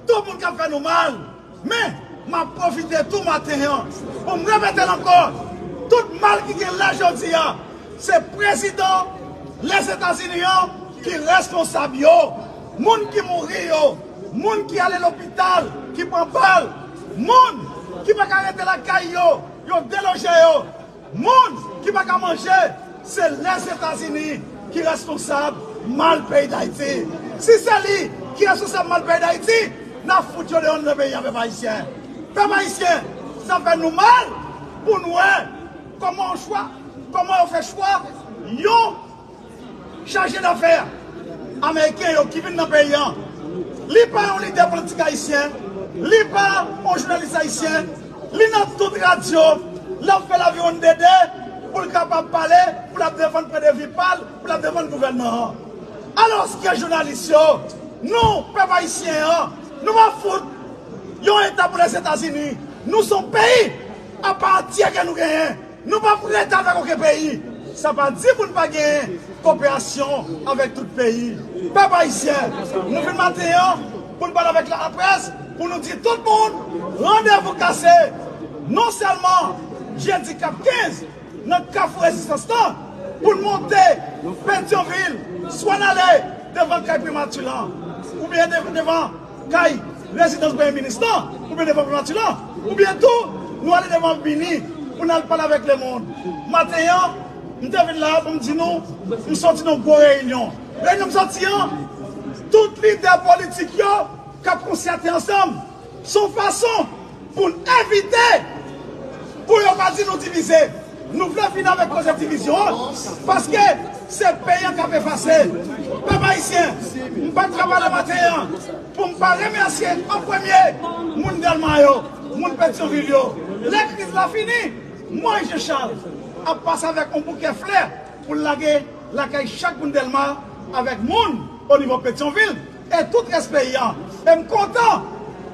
tout moun k ap fè nou mal. Men, m ap pwofite tou maten an pou m repete l ankò, tout mal ki gen la jodi a, se prezidan Lèzetazini an ki responsab yo. Moun ki mouri yo, moun ki ale lopital, ki pran bal, moun ki pa ka rete lakay yo, yo deloje yo, moun ki pa ka manje, se Lèzetazini ki responsab mal peyi Dayiti. Si se li ki responsab mal peyi Dayiti, n ap fout yo deyò nan peyi a, pèp ayisyen. Pèp ayisyen, sa fè nou mal pou n wè kòman yon chwa, kòman yo fè chwa yon chaje dafè ameriken yo ki vin nan peyi an. Li pa yon lidè politik ayisyen, li pa yon jounalis ayisyen, li nan tout radyo, l ap fè laviwonn dede pou l kapab pale, pou l ap defann pwendvi pa l, pou l ap defann gouvènman an. Alòske jounalis yo, nou, pèp ayisyen an, nou pa fout yon eta pou Lèzetazini. Nou se yon peyi apa antyè ke nou genyen. Nou p ap rete avèk okenn peyi. Sa pa di pou n pa genyen koperasyon avèk tout peyi. Pèp ayisyen, nou vin maten an pou n pale avèk laprès, pou nou di tout moun, randevou kase, non sèlman jedi k ap kenz, nan Kafou Rezistans lan, pou n monte Petyonvil, swa n ale devan kay Primati lan, oubyen de-, devan kay rezidans premye minis lan, oubyen devan Primati lan, oubyen tou, nou ale devan Bini pou n al pale avèk lemonn. Maten an, m te vin la pou m di nou, m soti nan gwo reyinyon. Reyinyon m soti an, tout lidè politik yo k ap konsyate ansanm, se yon fason pou n evite, pou yo pa di nou divize. Nou vle fini avèk koze divizyon an, paske se peyi an k ap efase. Pèp ayisyen, m pa t ka pale maten an pou m pa remèsye an premye moun Dèlma yo, moun Petyonvil yo. Lè kriz la fini, Moyiz Jan Chal ap pase avèk yon bouke flè pou l lage lakay chak moun Dèlma avèk moun o nivo Petyonvil e tout rès peyi an. E m kontan,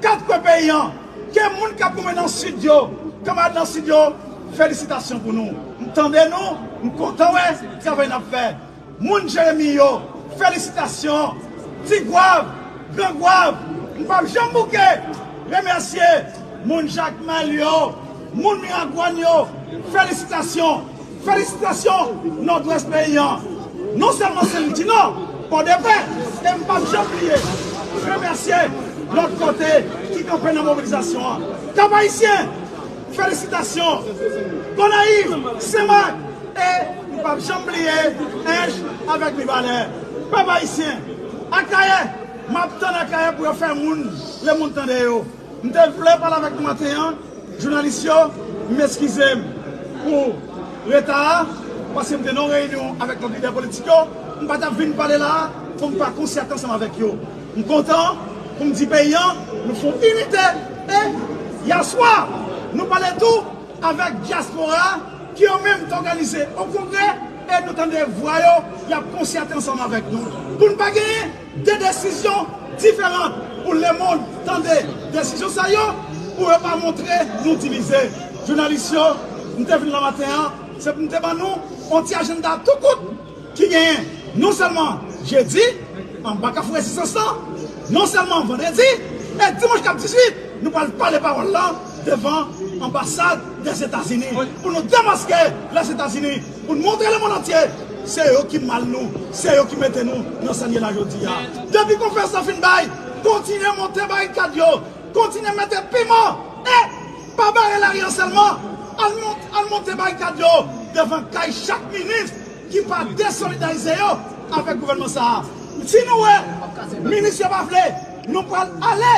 kat kwen peyi an, ke moun k ap goumen nan Sid yo, kanmarad nan Sid yo, felisitasyon pou nou. M tande nou, m kontan wè travay n ap fè. Moun Jeremi yo, felisitasyon. Tigwav, Grangwav, m p ap janm bouke remèsye moun Jakmèl yo, moun Miragwàn yo, felisitasyon. Felisitasyon Nòdwès peyi an. Non sèlman Senlwidinò, Pòdepè, e m p ap janm bliye remèsye lòt kote ki kanpe nan mobilizasyon an. Kap Ayisyen, felisitasyon. Gonayiv, Senmak, e nou p ap janm bliye Ench avèk Mibalè. Pèp ayisyen, Akayè, m ap tann Akayè pou yo fè moun, lemonn tande yo. M te vle pale avèk nou maten an, jounalis yo, m eskize m pou reta a, paske m te nan yon reyinyon avèk lòt lidè politik yo, m pa t ap vin pale la a pou m pa konsyate ansanm avèk yo. M kontan pou m di peyi an, nou fè yon inite, e yèswa, nou pale tou avèk dyaspora a, ki yo menm t òganize yon kongrè, e nou tande vwa yo, y ap konsyate ansanm avèk nou. Pou n pa genyen de desizyon diferan, pou lemonn tande desizyon sa yo, pou yo pa montre nou divize. Jounalis yo, m te vin la maten an, se pou m te ban nou yon ti ajanda tou kout ki genyen non sèlman jedi, anba Kafou Rezistans lan, non sèlman vandredi, e dimanch k ap dizuit, nou pral pale pawòl lan devan anbasad Lèzetazini, pou nou demaske Lèzetazini, pou n montre lemonn antye, se yo ki mal nou, se yo ki mete nou nan sa n ye la jodi a. Depi konferans lan fin bay, kontinye monte barikad yo, kontinye mete piman, e pa bare lari an sèlman, al mont-, al monte barikad yo devan kay chak minis ki pa desolidarize yo avèk gouvènman sa a. Si nou wè minis yo pa vle, nou pral ale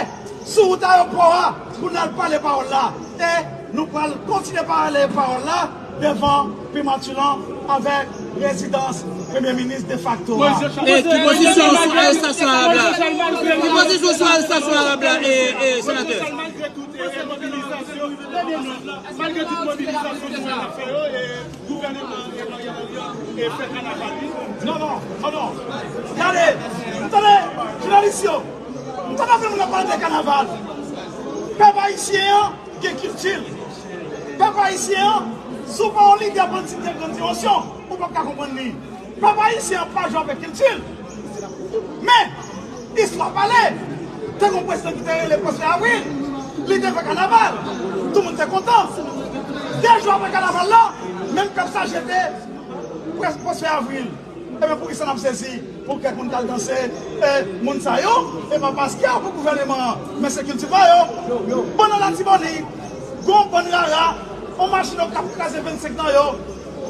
sou wout ayewopò a pou n al pale pawòl la. E nou pral kontinye pale pawòl la devan Primati lan avèk rezidans premye minis defakto a. E ki pozisyon w sou arestasyon Arab la? Ki pozisyon w sou arestasyon Arab la, e, e, senatè? Malgre tout mobilizasyon, malgre tout mobilizasyon nou wè n ap fè yo, e Non, non, non, non. Gade, tande, jounalis yo. M tande anpil moun ap pale de kanaval. Pèp ayisyen an gen kilti l. Pèp ayisyen an, si w pa yon lidè politik de grann dimansyon, ou p ap ka konprann li. Pèp ayisyen an pa jwe avèk kilti l. Men, istwa pale, te gen yon prezidan ki te rele Pwosfè Avril, li te fè kanaval, tout moun te kontan. De jou apre kanaval la, menm pèp sa jete Pwos-, Pwosfè Avril. Ebyen, poukisa n ap sezi pou kèk moun k al danse, e, moun sa yo, e pa paske yo pou gouvèneman an, men se kilti pa yo. Pandan Latibonit, gon bann rara, on machin yo k ap kraze vennsenk nan yo,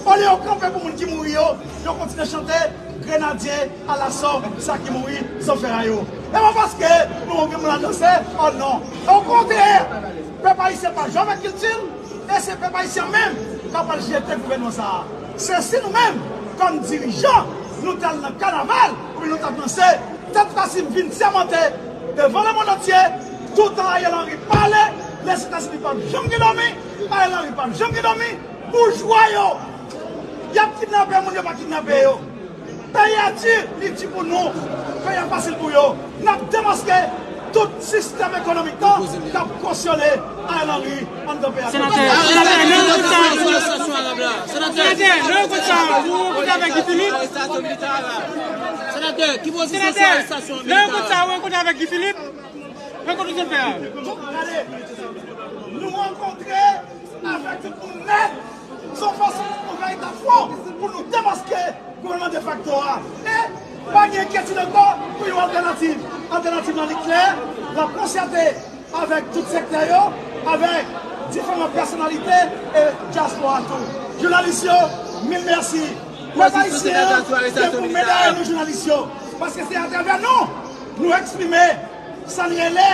olye yo kanpe pou moun ki mouri yo, yo kontinye chante, Grenadye alaso, sa ki mouri, zòfè a yo. E pa paske nou gen moun al danse, oh non. Okontrè, pèp ayisyen pa jwe avèk kilti l, e se pèp ayisyen menm k ap al jete gouvènman sa a. Se si nou menm, kòm dirijan, nou t al nan kanaval, oubyen nou t ap danse, tèt fasil vin sèmante devan lemonn antye, toutan Ariel Henry pale, Lèzetazini p ap janm gen dòmi, Ariel Henry p ap janm gen dòmi, boujwa yo, y ap kidnape moun, yo pa kidnape yo. Peyi a di, li di pou nou, peyi a fasil pou yo. N ap demaske tout sistèm ekonomik lan k ap kosyone Ariel Henry anndan peyi a. Senatè, senatè, nan yon kout sa, senatè, nan yon kout sa, ou rankontre avèk Guy Philippe? Senatè, ki pozisyon sou arestasyon militè a? Nan yon kout sa, ou rankontre avèk Guy Philippe? Rankontre ou sot fè a. Gade, nou rankontre avèk tout moun nèt. Se yon fason pou nou fè yon veritab fwon pou nou demaske gouvènman defakto a. E pa gen enkyetid ankò pou yon altènativ. Altènativ lan li klè, l ap konsète avèk tout sektè yo, avèk diferan pèsonalite e dyaspora tou. Jounalis yo, mil mèsi. Pèp ayisyen an, se pou medal nou jounalis yo. Paske se atravè nou, nou eksprime sa n rele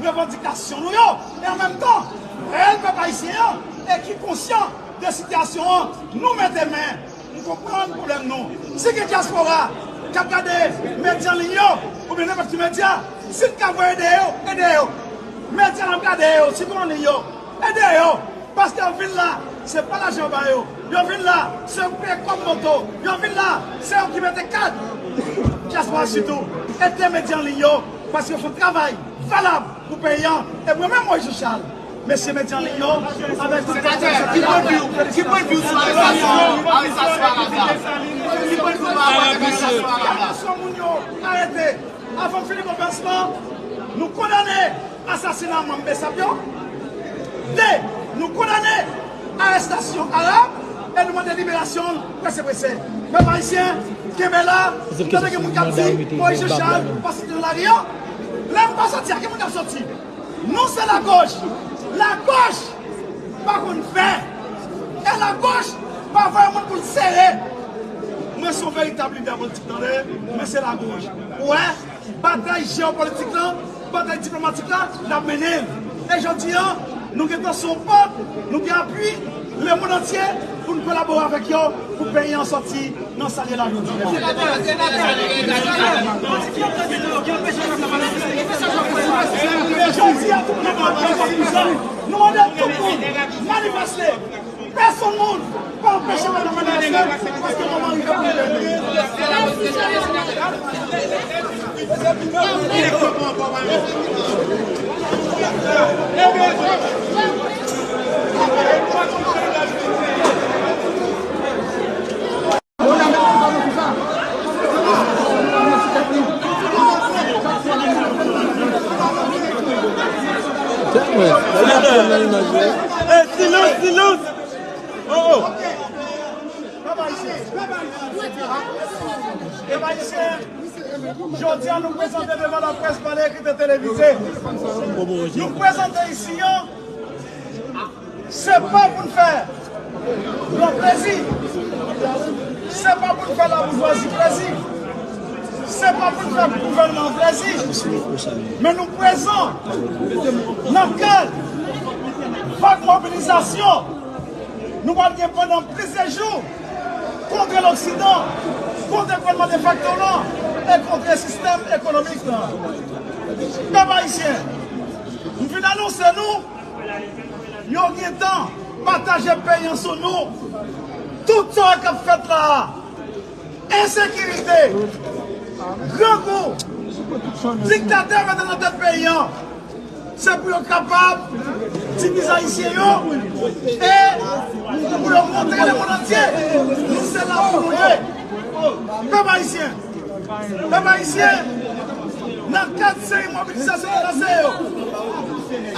revandikasyon nou yo, e an menm tan, rèl pèp ayisyen an, e ki konsyan de sitiyasyon an, nou mete men, nou konprann pwoblèm nou. Si gen dyaspora k ap gade medya an liy yo, oubyen nenpòt ki medya, si n ka voye ede yo, ede yo. Medya n ap gade yo, sitou an liy yo, ede yo. Paske yo vin la, se pa lajan yo ba yo. Yo vin la, se yo ki peye kòb moto. Yo vin la, se yo ki mete kad. Dyaspora sitou, ede medya an liy yo, paske yo fè yon travay valab pou peyi an. E mwen menm, Moïse Jean Charles, mesye medya an liy yo, avèk tout pwofesè ki pwennvi w, ki pwennvi w sou arestasyon, arestasyon Arab la? Ki pwennvi w pa rapò avèk arestasyon Arab la? Arestasyon moun yo arete. Avan m fini konferans lan, nou kondane asasina manm BSAP yo. De, nou kondane arèstasyon Arab e nou mande liberasyon l prese prese. Pèp ayisyen, kenbe la. M tande gen moun k ap di, Moïse Jean Charles pa soti nan lari an. Lè m pa soti a, ki moun k ap soti? Nou se lagoch. Lagoch pa konn fè. E lagoch pa voye moun pou l sere. Mwen se yon veritab lidè politik, tande, mwen se lagoch. Ou wè, batay jewopolitik lan, batay diplomatik la, n ap mennen l. E jodi a, nou gentan se yon pòt, nou gen apui lemonn antye pou n kolabore avèk yo pou peyi an sòti nan sa l ye la jodi a. Jodi a, tout moun ap pran prizon. Nou mande tout moun manifeste. Pèsonn moun pa anpeche madanm manifeste paske moman rive pou li. Silans, silans! Oh, oh! Pèp ayisyen, pèp ayisyen, jodi a nou prezante devan laprès, pa nan ekri, televize. Nou prezante isi an, se pa pou n fè blan plezi, se pa pou n fè laboujwazi plezi, se pa pou n fè gouvènman plezi, men nou prezan nan kad vag mobilizasyon nou pral gen pandan plizyè jou kontre Loksidan, kontre gouvènman defakto lan e kontre sistèm ekonomik lan. Pèp ayisyen, m vin anonse nou, yo gentan pataje peyi an sou nou. Tout Sa k ap fèt la a, ensekirite, grangou, diktatè mete nan tèt peyi an, se pou yo kapab divize Ayisyen yo e pou yo montre lemonn antye nou se la pou nou ye. Pèp ayisyen, pèp ayisyen, nan kad seri mobilizasyon nou lanse yo,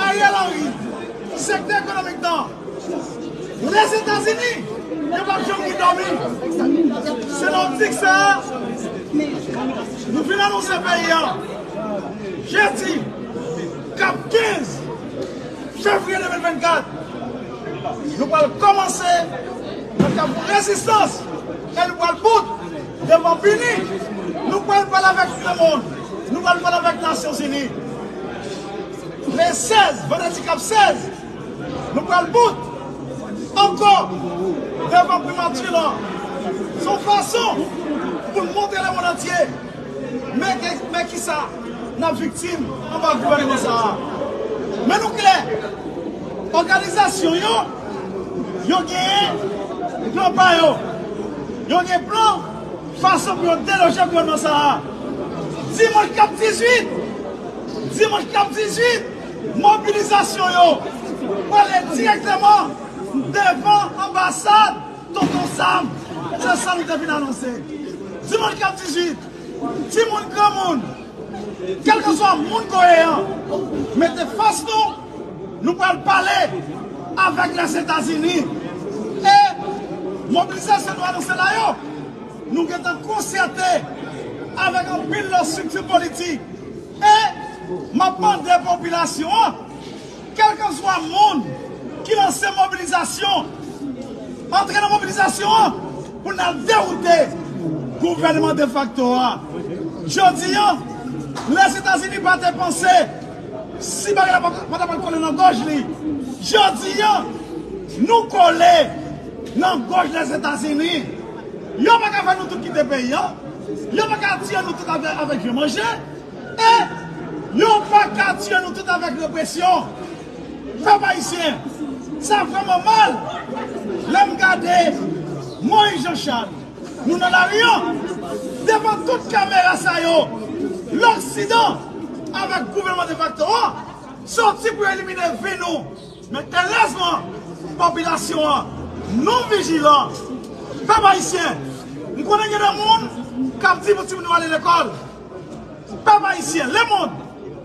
Ariel Henry, sektè ekonomik nan Lèzetazini, yo p ap janm gen dòmi. Se nan optik sa a, nou vin anonse peyi a, jedi, k ap kenz fevriye de mil vennkat, nou pral kòmanse nan kafou rezistans e nou pral bout devan BINUH. Nou pral pale avèk lemonn, nou pral pale avèk Nasyonzini. Le sèz, vandredi k ap sèz, nou pral bout ankò devan primati lan. Se yon fason pou n montre lemonn antye men, men kisa n ap viktim anba gouvènman sa a. Men nou klè, òganizasyon yo, yo genyen plan pa yo. Yo gen plan fason pou yo deloje gouvènman sa a. Dimanch k ap dizuit, dimanch k ap dizuit, mobilizasyon yo prale dirèkteman devan anbasad Tonton Sam. Se sa nou te vin anonse. Dimanch k ap dizuit, timoun, granmoun, kèlkeswa moun koyeyan, mete fòs nou, nou pral pale avèk Lèzetazini. E mobilizasyon nou anonse la yo, nou gentan konsète avèk anpil lòt estrikti politik. E m ap mande popilasyon an, kèlkeswa moun ki lanse mobilizasyon, antre nan mobilizasyon an pou n al dewoute gouvènman defakto a. Jodi a, Lèzetazini pa te panse, si bagay la pa, pa ta pral kole nan gòj li, jodi a, nou kole nan gòj Lèzetazini. Yo pa ka fè nou tout kite peyi a. Yo pa ka tiye nou tout avè-, avèk vye manje. E yo pa ka tiye nou tout avèk represyon. Pèp ayisyen, sa vrèman mal lè m gade Moïse Jean Charles, nou nan lari an, devan tout kamera sa yo, loksidan avèk gouvènman defakto a soti pou elimine vi nou. Men erèzman, popilasyon an, nou vijilan. Pèp ayisyen, m konnen gen de moun k ap di pou timoun yo ale lekòl. Pèp ayisyen, lemonn,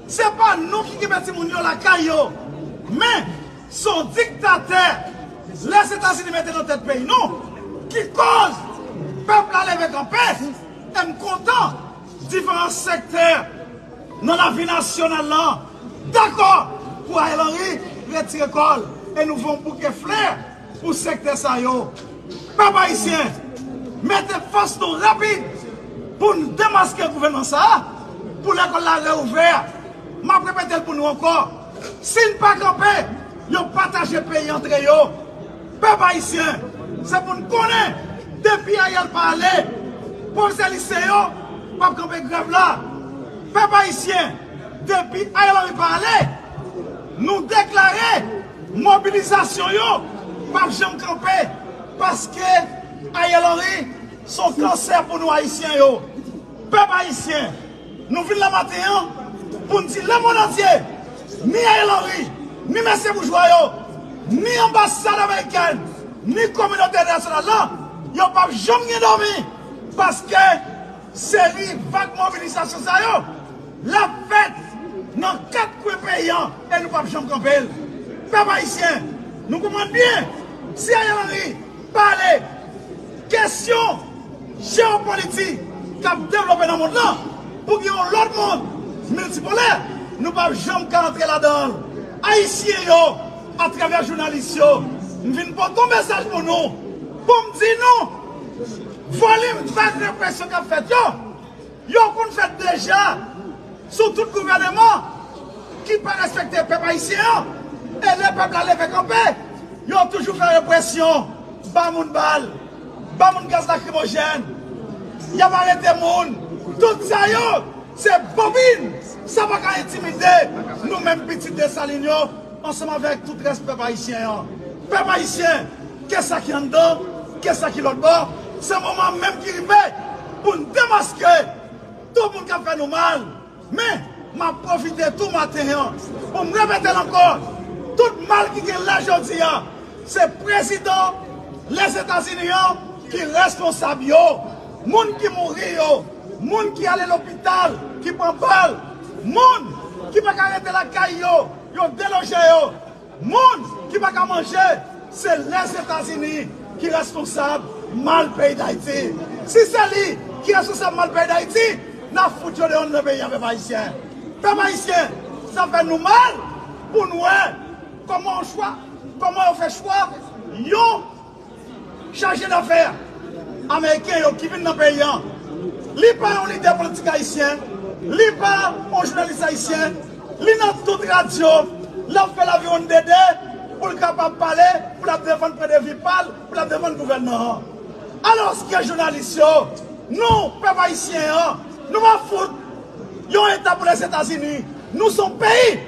se pa nou ki kenbe timoun yo lakay yo. Men, se yon diktatè Lèzetazini mete nan tèt peyi nou ki koz pèp la leve kanpe. E m kontan diferan sektè nan lavi nasyonal lan dakò pou Ariel Henry retire kò l e nou voye yon bouke flè pou sektè sa yo. Pèp ayisyen, mete fòs nou rapid pou n demaske gouvènman sa a, pou lekòl la reouvè. M ap repete l pou nou ankò. Si n pa kanpe, yo pataje peyi antre yo. Pèp ayisyen, se pou n konnen, depi Ariel pa ale, pwofesè lise yo p ap kanpe grèv la. Pèp ayisyen, depi Ariel Henry pa ale, nou deklare mobilizasyon yo p ap janm kanpe, paske Ariel Henry se yon kansè pou nou ayisyen yo. Pèp ayisyen, nou vin la maten an pou n di lemonn antye, ni Ariel Henry, ni mesye boujwa yo, ni anbasad amerikèn, ni kominote entènasyonal lan, yo p ap janm gen dòmi, paske seri vag mobilizasyon sa yo, l ap fèt nan kat kwen peyi an e nou p ap janm kanpe l. Pèp ayisyen, nou konprann byen, si Ariel Henry pale kesyon jewopolitik k ap devlope nan mond lan, pou gen yon lòt mond miltipolè, nou p ap janm ka antre ladan l. Ayisyen yo, atravè jounalis yo, m vin pote yon mesaj pou nou, pou m di nou, volim vag represyon k ap fèt yo, yo konn fèt deja sou tout gouvèneman ki pa respekte pèp ayisyen an. E lè pèp la leve kanpe, yo toujou fè represyon, ba moun bal, ba moun gaz lakrimojèn, y ap arete moun. Tout sa yo, se bobin. Sa pa ka entimide nou menm pitit Desalin yo, ansanm avèk tout rès pèp ayisyen an. Pèp ayisyen, ke sa ki anndan, Kèsa ki lòt bò, se moman menm ki rive pou n demaske tout moun k ap fè nou mal. Men, m ap pwofite tou maten an pou m repete l ankò. Tout mal ki gen la jodi a, se prezidan Lèzetazini an ki responsab yo. Moun ki mouri yo, moun ki ale lopital, ki pran bal, moun ki pa ka rete lakay yo, yo deloje yo. Moun ki pa ka manje, se Lèzetazini ki responsab mal peyi Dayiti. Si se li ki responsab mal peyi Dayiti, n ap fout yo deyò nan peyi a, pèp ayisyen. Pèp ayisyen, sa fè nou mal pou n wè kòman yon chwa, kòman yo fè chwa yon chaje dafè ameriken yo ki vin nan peyi an. Li pa yon lidè politik ayisyen, li pa yon jounalis ayisyen, li nan tout radyo, l ap fè laviwonn dede pou l kapab pale, pou l ap defann pwen de vi pa l, pou l ap defann gouvènman an. Alòske jounalis yo, nou, pèp ayisyen an, nou pa fout yon eta pou Lèzetazini. Nou se yon peyi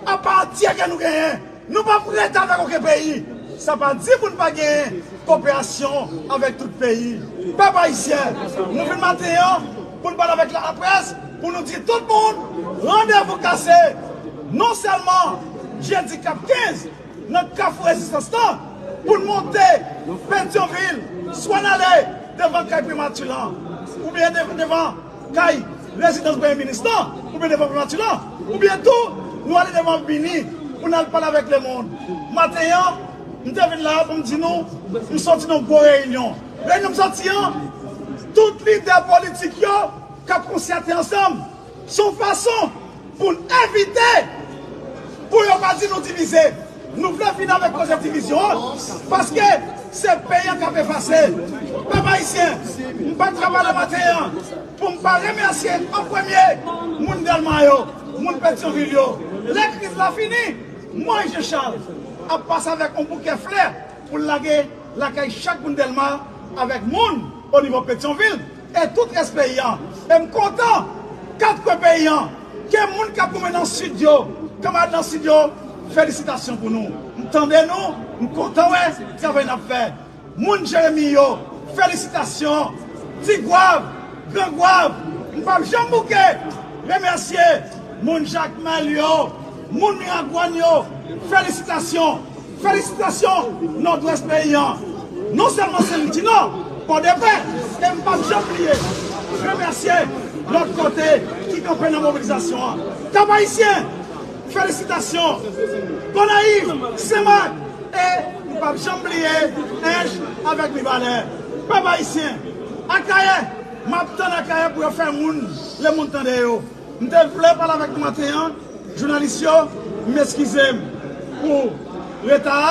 apa antyè ke nou genyen. Nou p ap rete avèk okenn peyi. Sa pa di pou n pa genyen koperasyon avèk tout peyi. Pèp ayisyen, nou vin maten an pou n pale avèk laprès, pou nou di tout moun, randevou kase. Non sèlman jedi k ap kenz nan Kafou Rezistans lan, pou n monte Petyonvil, swa n ale devan kay primati lan, oubyen de-, devan kay rezidans premye minis lan, oubyen devan primati lan, oubyen tou, nou ale devan Bini pou n al pale avèk lemonn. Maten an, m te vin la pou m di nou, m soti nan gwo reyinyon. Reyinyon m soti an, tout lidè politik yo k ap konsyate ansanm, se yon fason pou n evite, pou yo pa di nou divize. Nou vle fini avèk koze divizyon an, paske se peyi an k ap efase. Pèp ayisyen, m pa t ka pale maten an pou m pa remèsye an premye moun Dèlma yo, moun Petyonvil yo. Lè kriz la fini, Moyiz Jan Chal ap pase avèk yon bouke flè pou l lage lakay chak moun Dèlma avèk moun o nivo Petyonvil e tout rès peyi an. E m kontan, kat kwen peyi an, ke moun k ap goumen nan Sid yo, kanmarad nan Sid yo, felisitasyon pou nou. M tande nou, m kontan wè travay n ap fè. Moun Jeremi yo, felisitasyon. Tigwav, Grangwav, m p ap janm bouke remèsye moun Jakmèl yo, moun Miragwàn yo, felisitasyon. Felisitasyon Nòdwès peyi an. Non sèlman Senlwidinò, Pòdepè, e m p ap janm bliye remèsye lòt kote ki kanpe nan mobilizasyon an. Kap Ayisyen, felisitasyon. Gonayiv, Senmak, e m p ap janm bliye Ench avèk Mibalè. Pèp ayisyen, Akayè, m ap tann Akayè pou yo fè moun, lemonn tande yo. M te vle pale avèk nou maten an, jounalis yo, m eskize m pou reta a,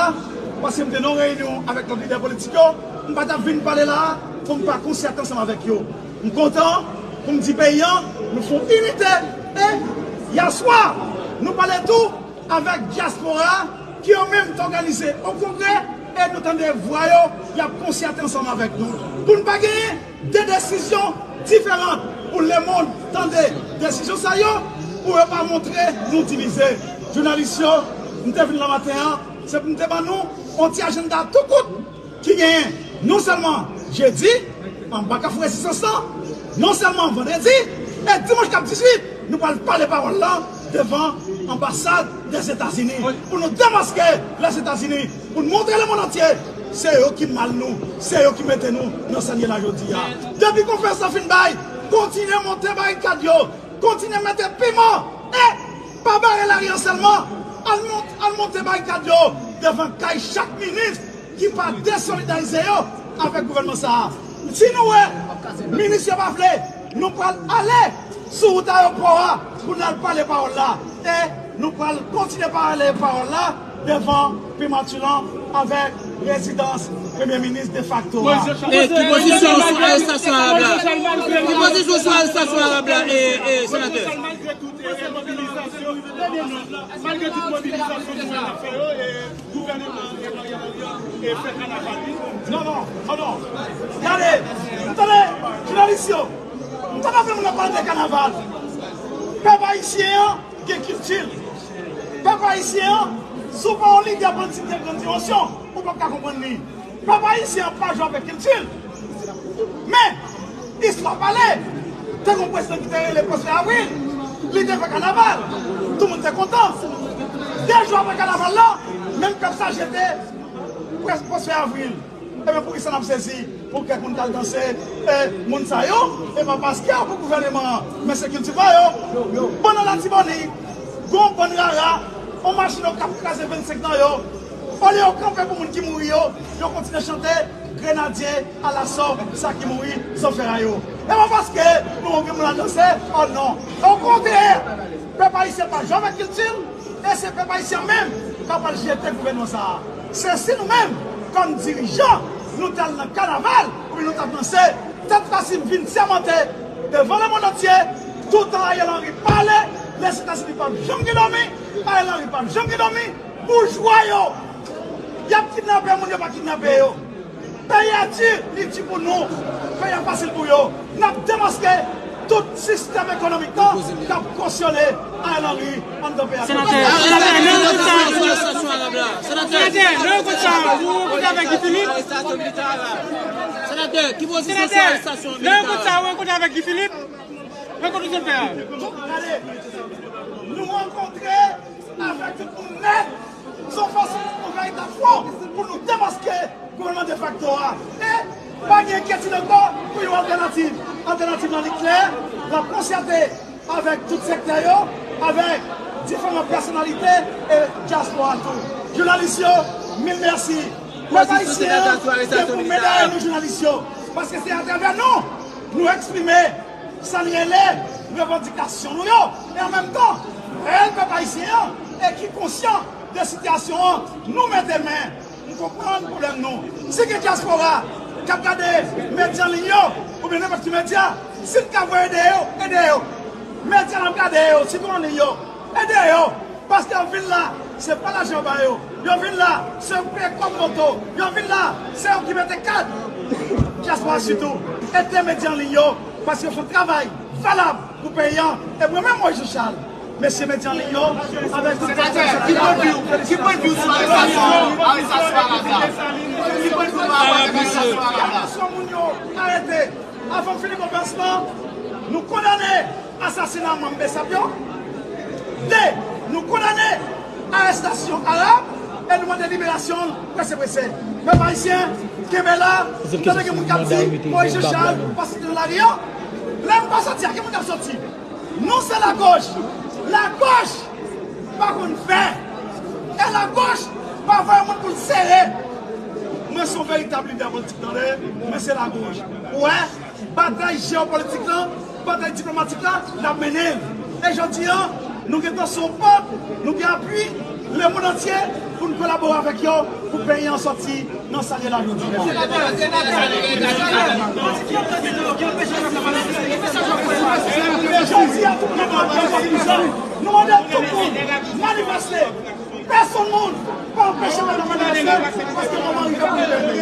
paske m te nan yon reyinyon avèk lòt lidè politik yo, m pa t ap vin pale la a pou m pa konsyate ansanm avèk yo. M kontan pou m di peyi an, nou fè yon inite, e yèswa, nou pale tou avèk dyaspora a, ki yo menm t òganize yon kongrè, e nou tande vwa yo, y ap konsyate ansanm avèk nou. Pou n pa genyen de desizyon diferan, pou lemonn tande desizyon sa yo, pou yo pa montre nou divize. Jounalis yo, m te vin la maten an, se pou m te ban nou yon ti ajanda tou kout ki genyen non sèlman jedi, anba Kafou Rezistans lan, non sèlman vandredi, e dimanch k ap dizuit, nou pral pale pawòl la devan anbasad Lèzetazini, pou nou demaske Lèzetazini, pou n montre lemonn antye se yo ki mal nou, se yo ki mete nou nan sa n ye la jodi a. Depi konferans lan fin bay, kontinye monte barikad yo, kontinye mete piman, e pa bare lari an sèlman, al mont-, al monte barikad yo devan kay chak minis ki pa desolidarize yo avèk gouvènman sa a. Si nou wè minis yo pa vle, nou pral ale sou wout ayewopò a pou n al pale pawòl la. E nou pral kontinye pale pawòl la devan primati lan avèk rezidans premye minis defakto a. E ki pozisyon w sou arestasyon Arab la? Ki pozisyon w sou arestasyon Arab la, e, e, senatè? Malgre tout, e, e, mobilizasyon, malgre tout mobilizasyon nou wè n ap fè yo, e, gouvènman, e, Ariel Henry an, e, fè kanaval li. Non, non, non, non. Gade, m tande jounalis yo, m tande anpil moun ap pale de kanaval. Pèp ayisyen an gen kilti l. Pèp ayisyen an, si w pa yon lidè politik de grann dimansyon, ou p ap ka konprann li. Pèp ayisyen an pa jwe avèk kilti l. Men, istwa pale. Te gen yon prezidan ki te rele Pwosfè Avril. Li te fè kanaval. Tout moun te kontan. De jou apre kanaval la, menm pèp sa jete Pwos-, Pwosfè Avril. Ebyen, poukisa n ap sezi pou kèk moun k al danse, e, moun sa yo? E pa paske yo pou gouvèneman an, men se kilti pa yo. Bann Latibonit, gon bann rara, yon machin yo k ap kraze vennsenk nan yo. Olye yo kanpe pou moun ki mouri yo, yo kontinye chante Grenadye alaso sa ki mouri, zòfè a yo. E pa paske nou gen moun al danse, oh non. Okontrè, pèp ayisyen pa jwe avèk kilti l, e se pèp ayisyen menm k ap al jete gouvènman sa a. Se si nou menm, kòm dirijan, nou t al nan kanaval, oubyen nou t ap danse, tèt fasil vin sèmante devan lemonn antye, toutan Ariel Henry pale, Lèzetazini p ap janm gen dòmi, Ariel Henry p ap janm gen dòmi, boujwa yo, y ap kidnape moun, yo pa kidnape yo. Peyi a di, li di pou nou. Peyi a fasil pou yo. N ap demaske tout sistèm ekonomik lan k ap kosyone Ariel Henry anndan peyi a. Senatè, senatè, lè yo konn sa, senatè, lè yo konn sa, ou rankontre avèk Guy Philippe? Senatè, ki pozisyon sou arestasyon militè a? Lè yo konn sa, ou rankontre avèk Guy Philippe? Rankontre ou sot fè a? Gade, nou rankontre avèk tout moun nèt. Se yon fason, yon veritab fwon pou nou demaske gouvènman defakto a. E pa gen enkyetid ankò pou yon altènativ. Altènativ lan li klè, l ap konsyate avèk tout sektè yo, avèk diferan pèsonalite e dyaspora tou. Jounalis yo, mil mèsi. Pèp ayisyen an gen pou men dèyè nou, jounalis yo, paske se atravè nou nou eksprime sa n rele revandikasyon nou yo, e an menm tan, rèl pèp ayisyen an e ki konsyan de sitiyasyon an, nou mete men, nou konprann pwoblèm nou. Si gen dyaspora k ap gade medya an liy yo, oubyen nenpòt ki medya, si n ka voye ede yo, ede yo. Medya n ap gade yo, sitou an liy yo, ede yo. Paske yo vin la, se pa lajan yo ba yo. Yo vin la, se yo ki peye kòb moto. Yo vin la, se yo ki mete kad. Dyaspora sitou, ede medya an liy yo, paske yo fè yon travay valab pou peyi an. E mwen menm, Moïse Jean Charles, mesye medya an liy yo, avèk tout... Senatè, ki pwennvi w, ki pwennvi w sou arestasyon, arestasyon Arab la? Ki pwennvi w pa rapò avèk arestasyon Arab la? Arestasyon moun yo arete. Avan m fini konferans lan, nou kondane asasina manm BSAP yo. De, nou kondane arestasyon Arab e nou mande liberasyon l prese prese. Pèp ayisyen, kenbe la. M tande gen moun k ap di, Moïse Jean Charles pa soti nan lari an. Lè m pa soti a, ki moun k ap soti? Nou se lagoch. Lagoch pa konn fè. E lagoch pa voye moun pou l sere. Mwen se yon veritab lidè politik, tande. Mwen se lagoch. Ou wè, batay jewopolitik lan, batay diplomatik la, n ap mennen l. E jodi a, nou gentan se yon pèp, nou gen apui lemonn antye pou n kolabore avèk yo pou peyi an sòti nan sa l ye la jodi a. Jodi a, tout moun ap manifeste. Nou mande tout moun manifeste. Pèsonn moun pa anpeche mwen nan manifeste paske moman rive pou nou leve.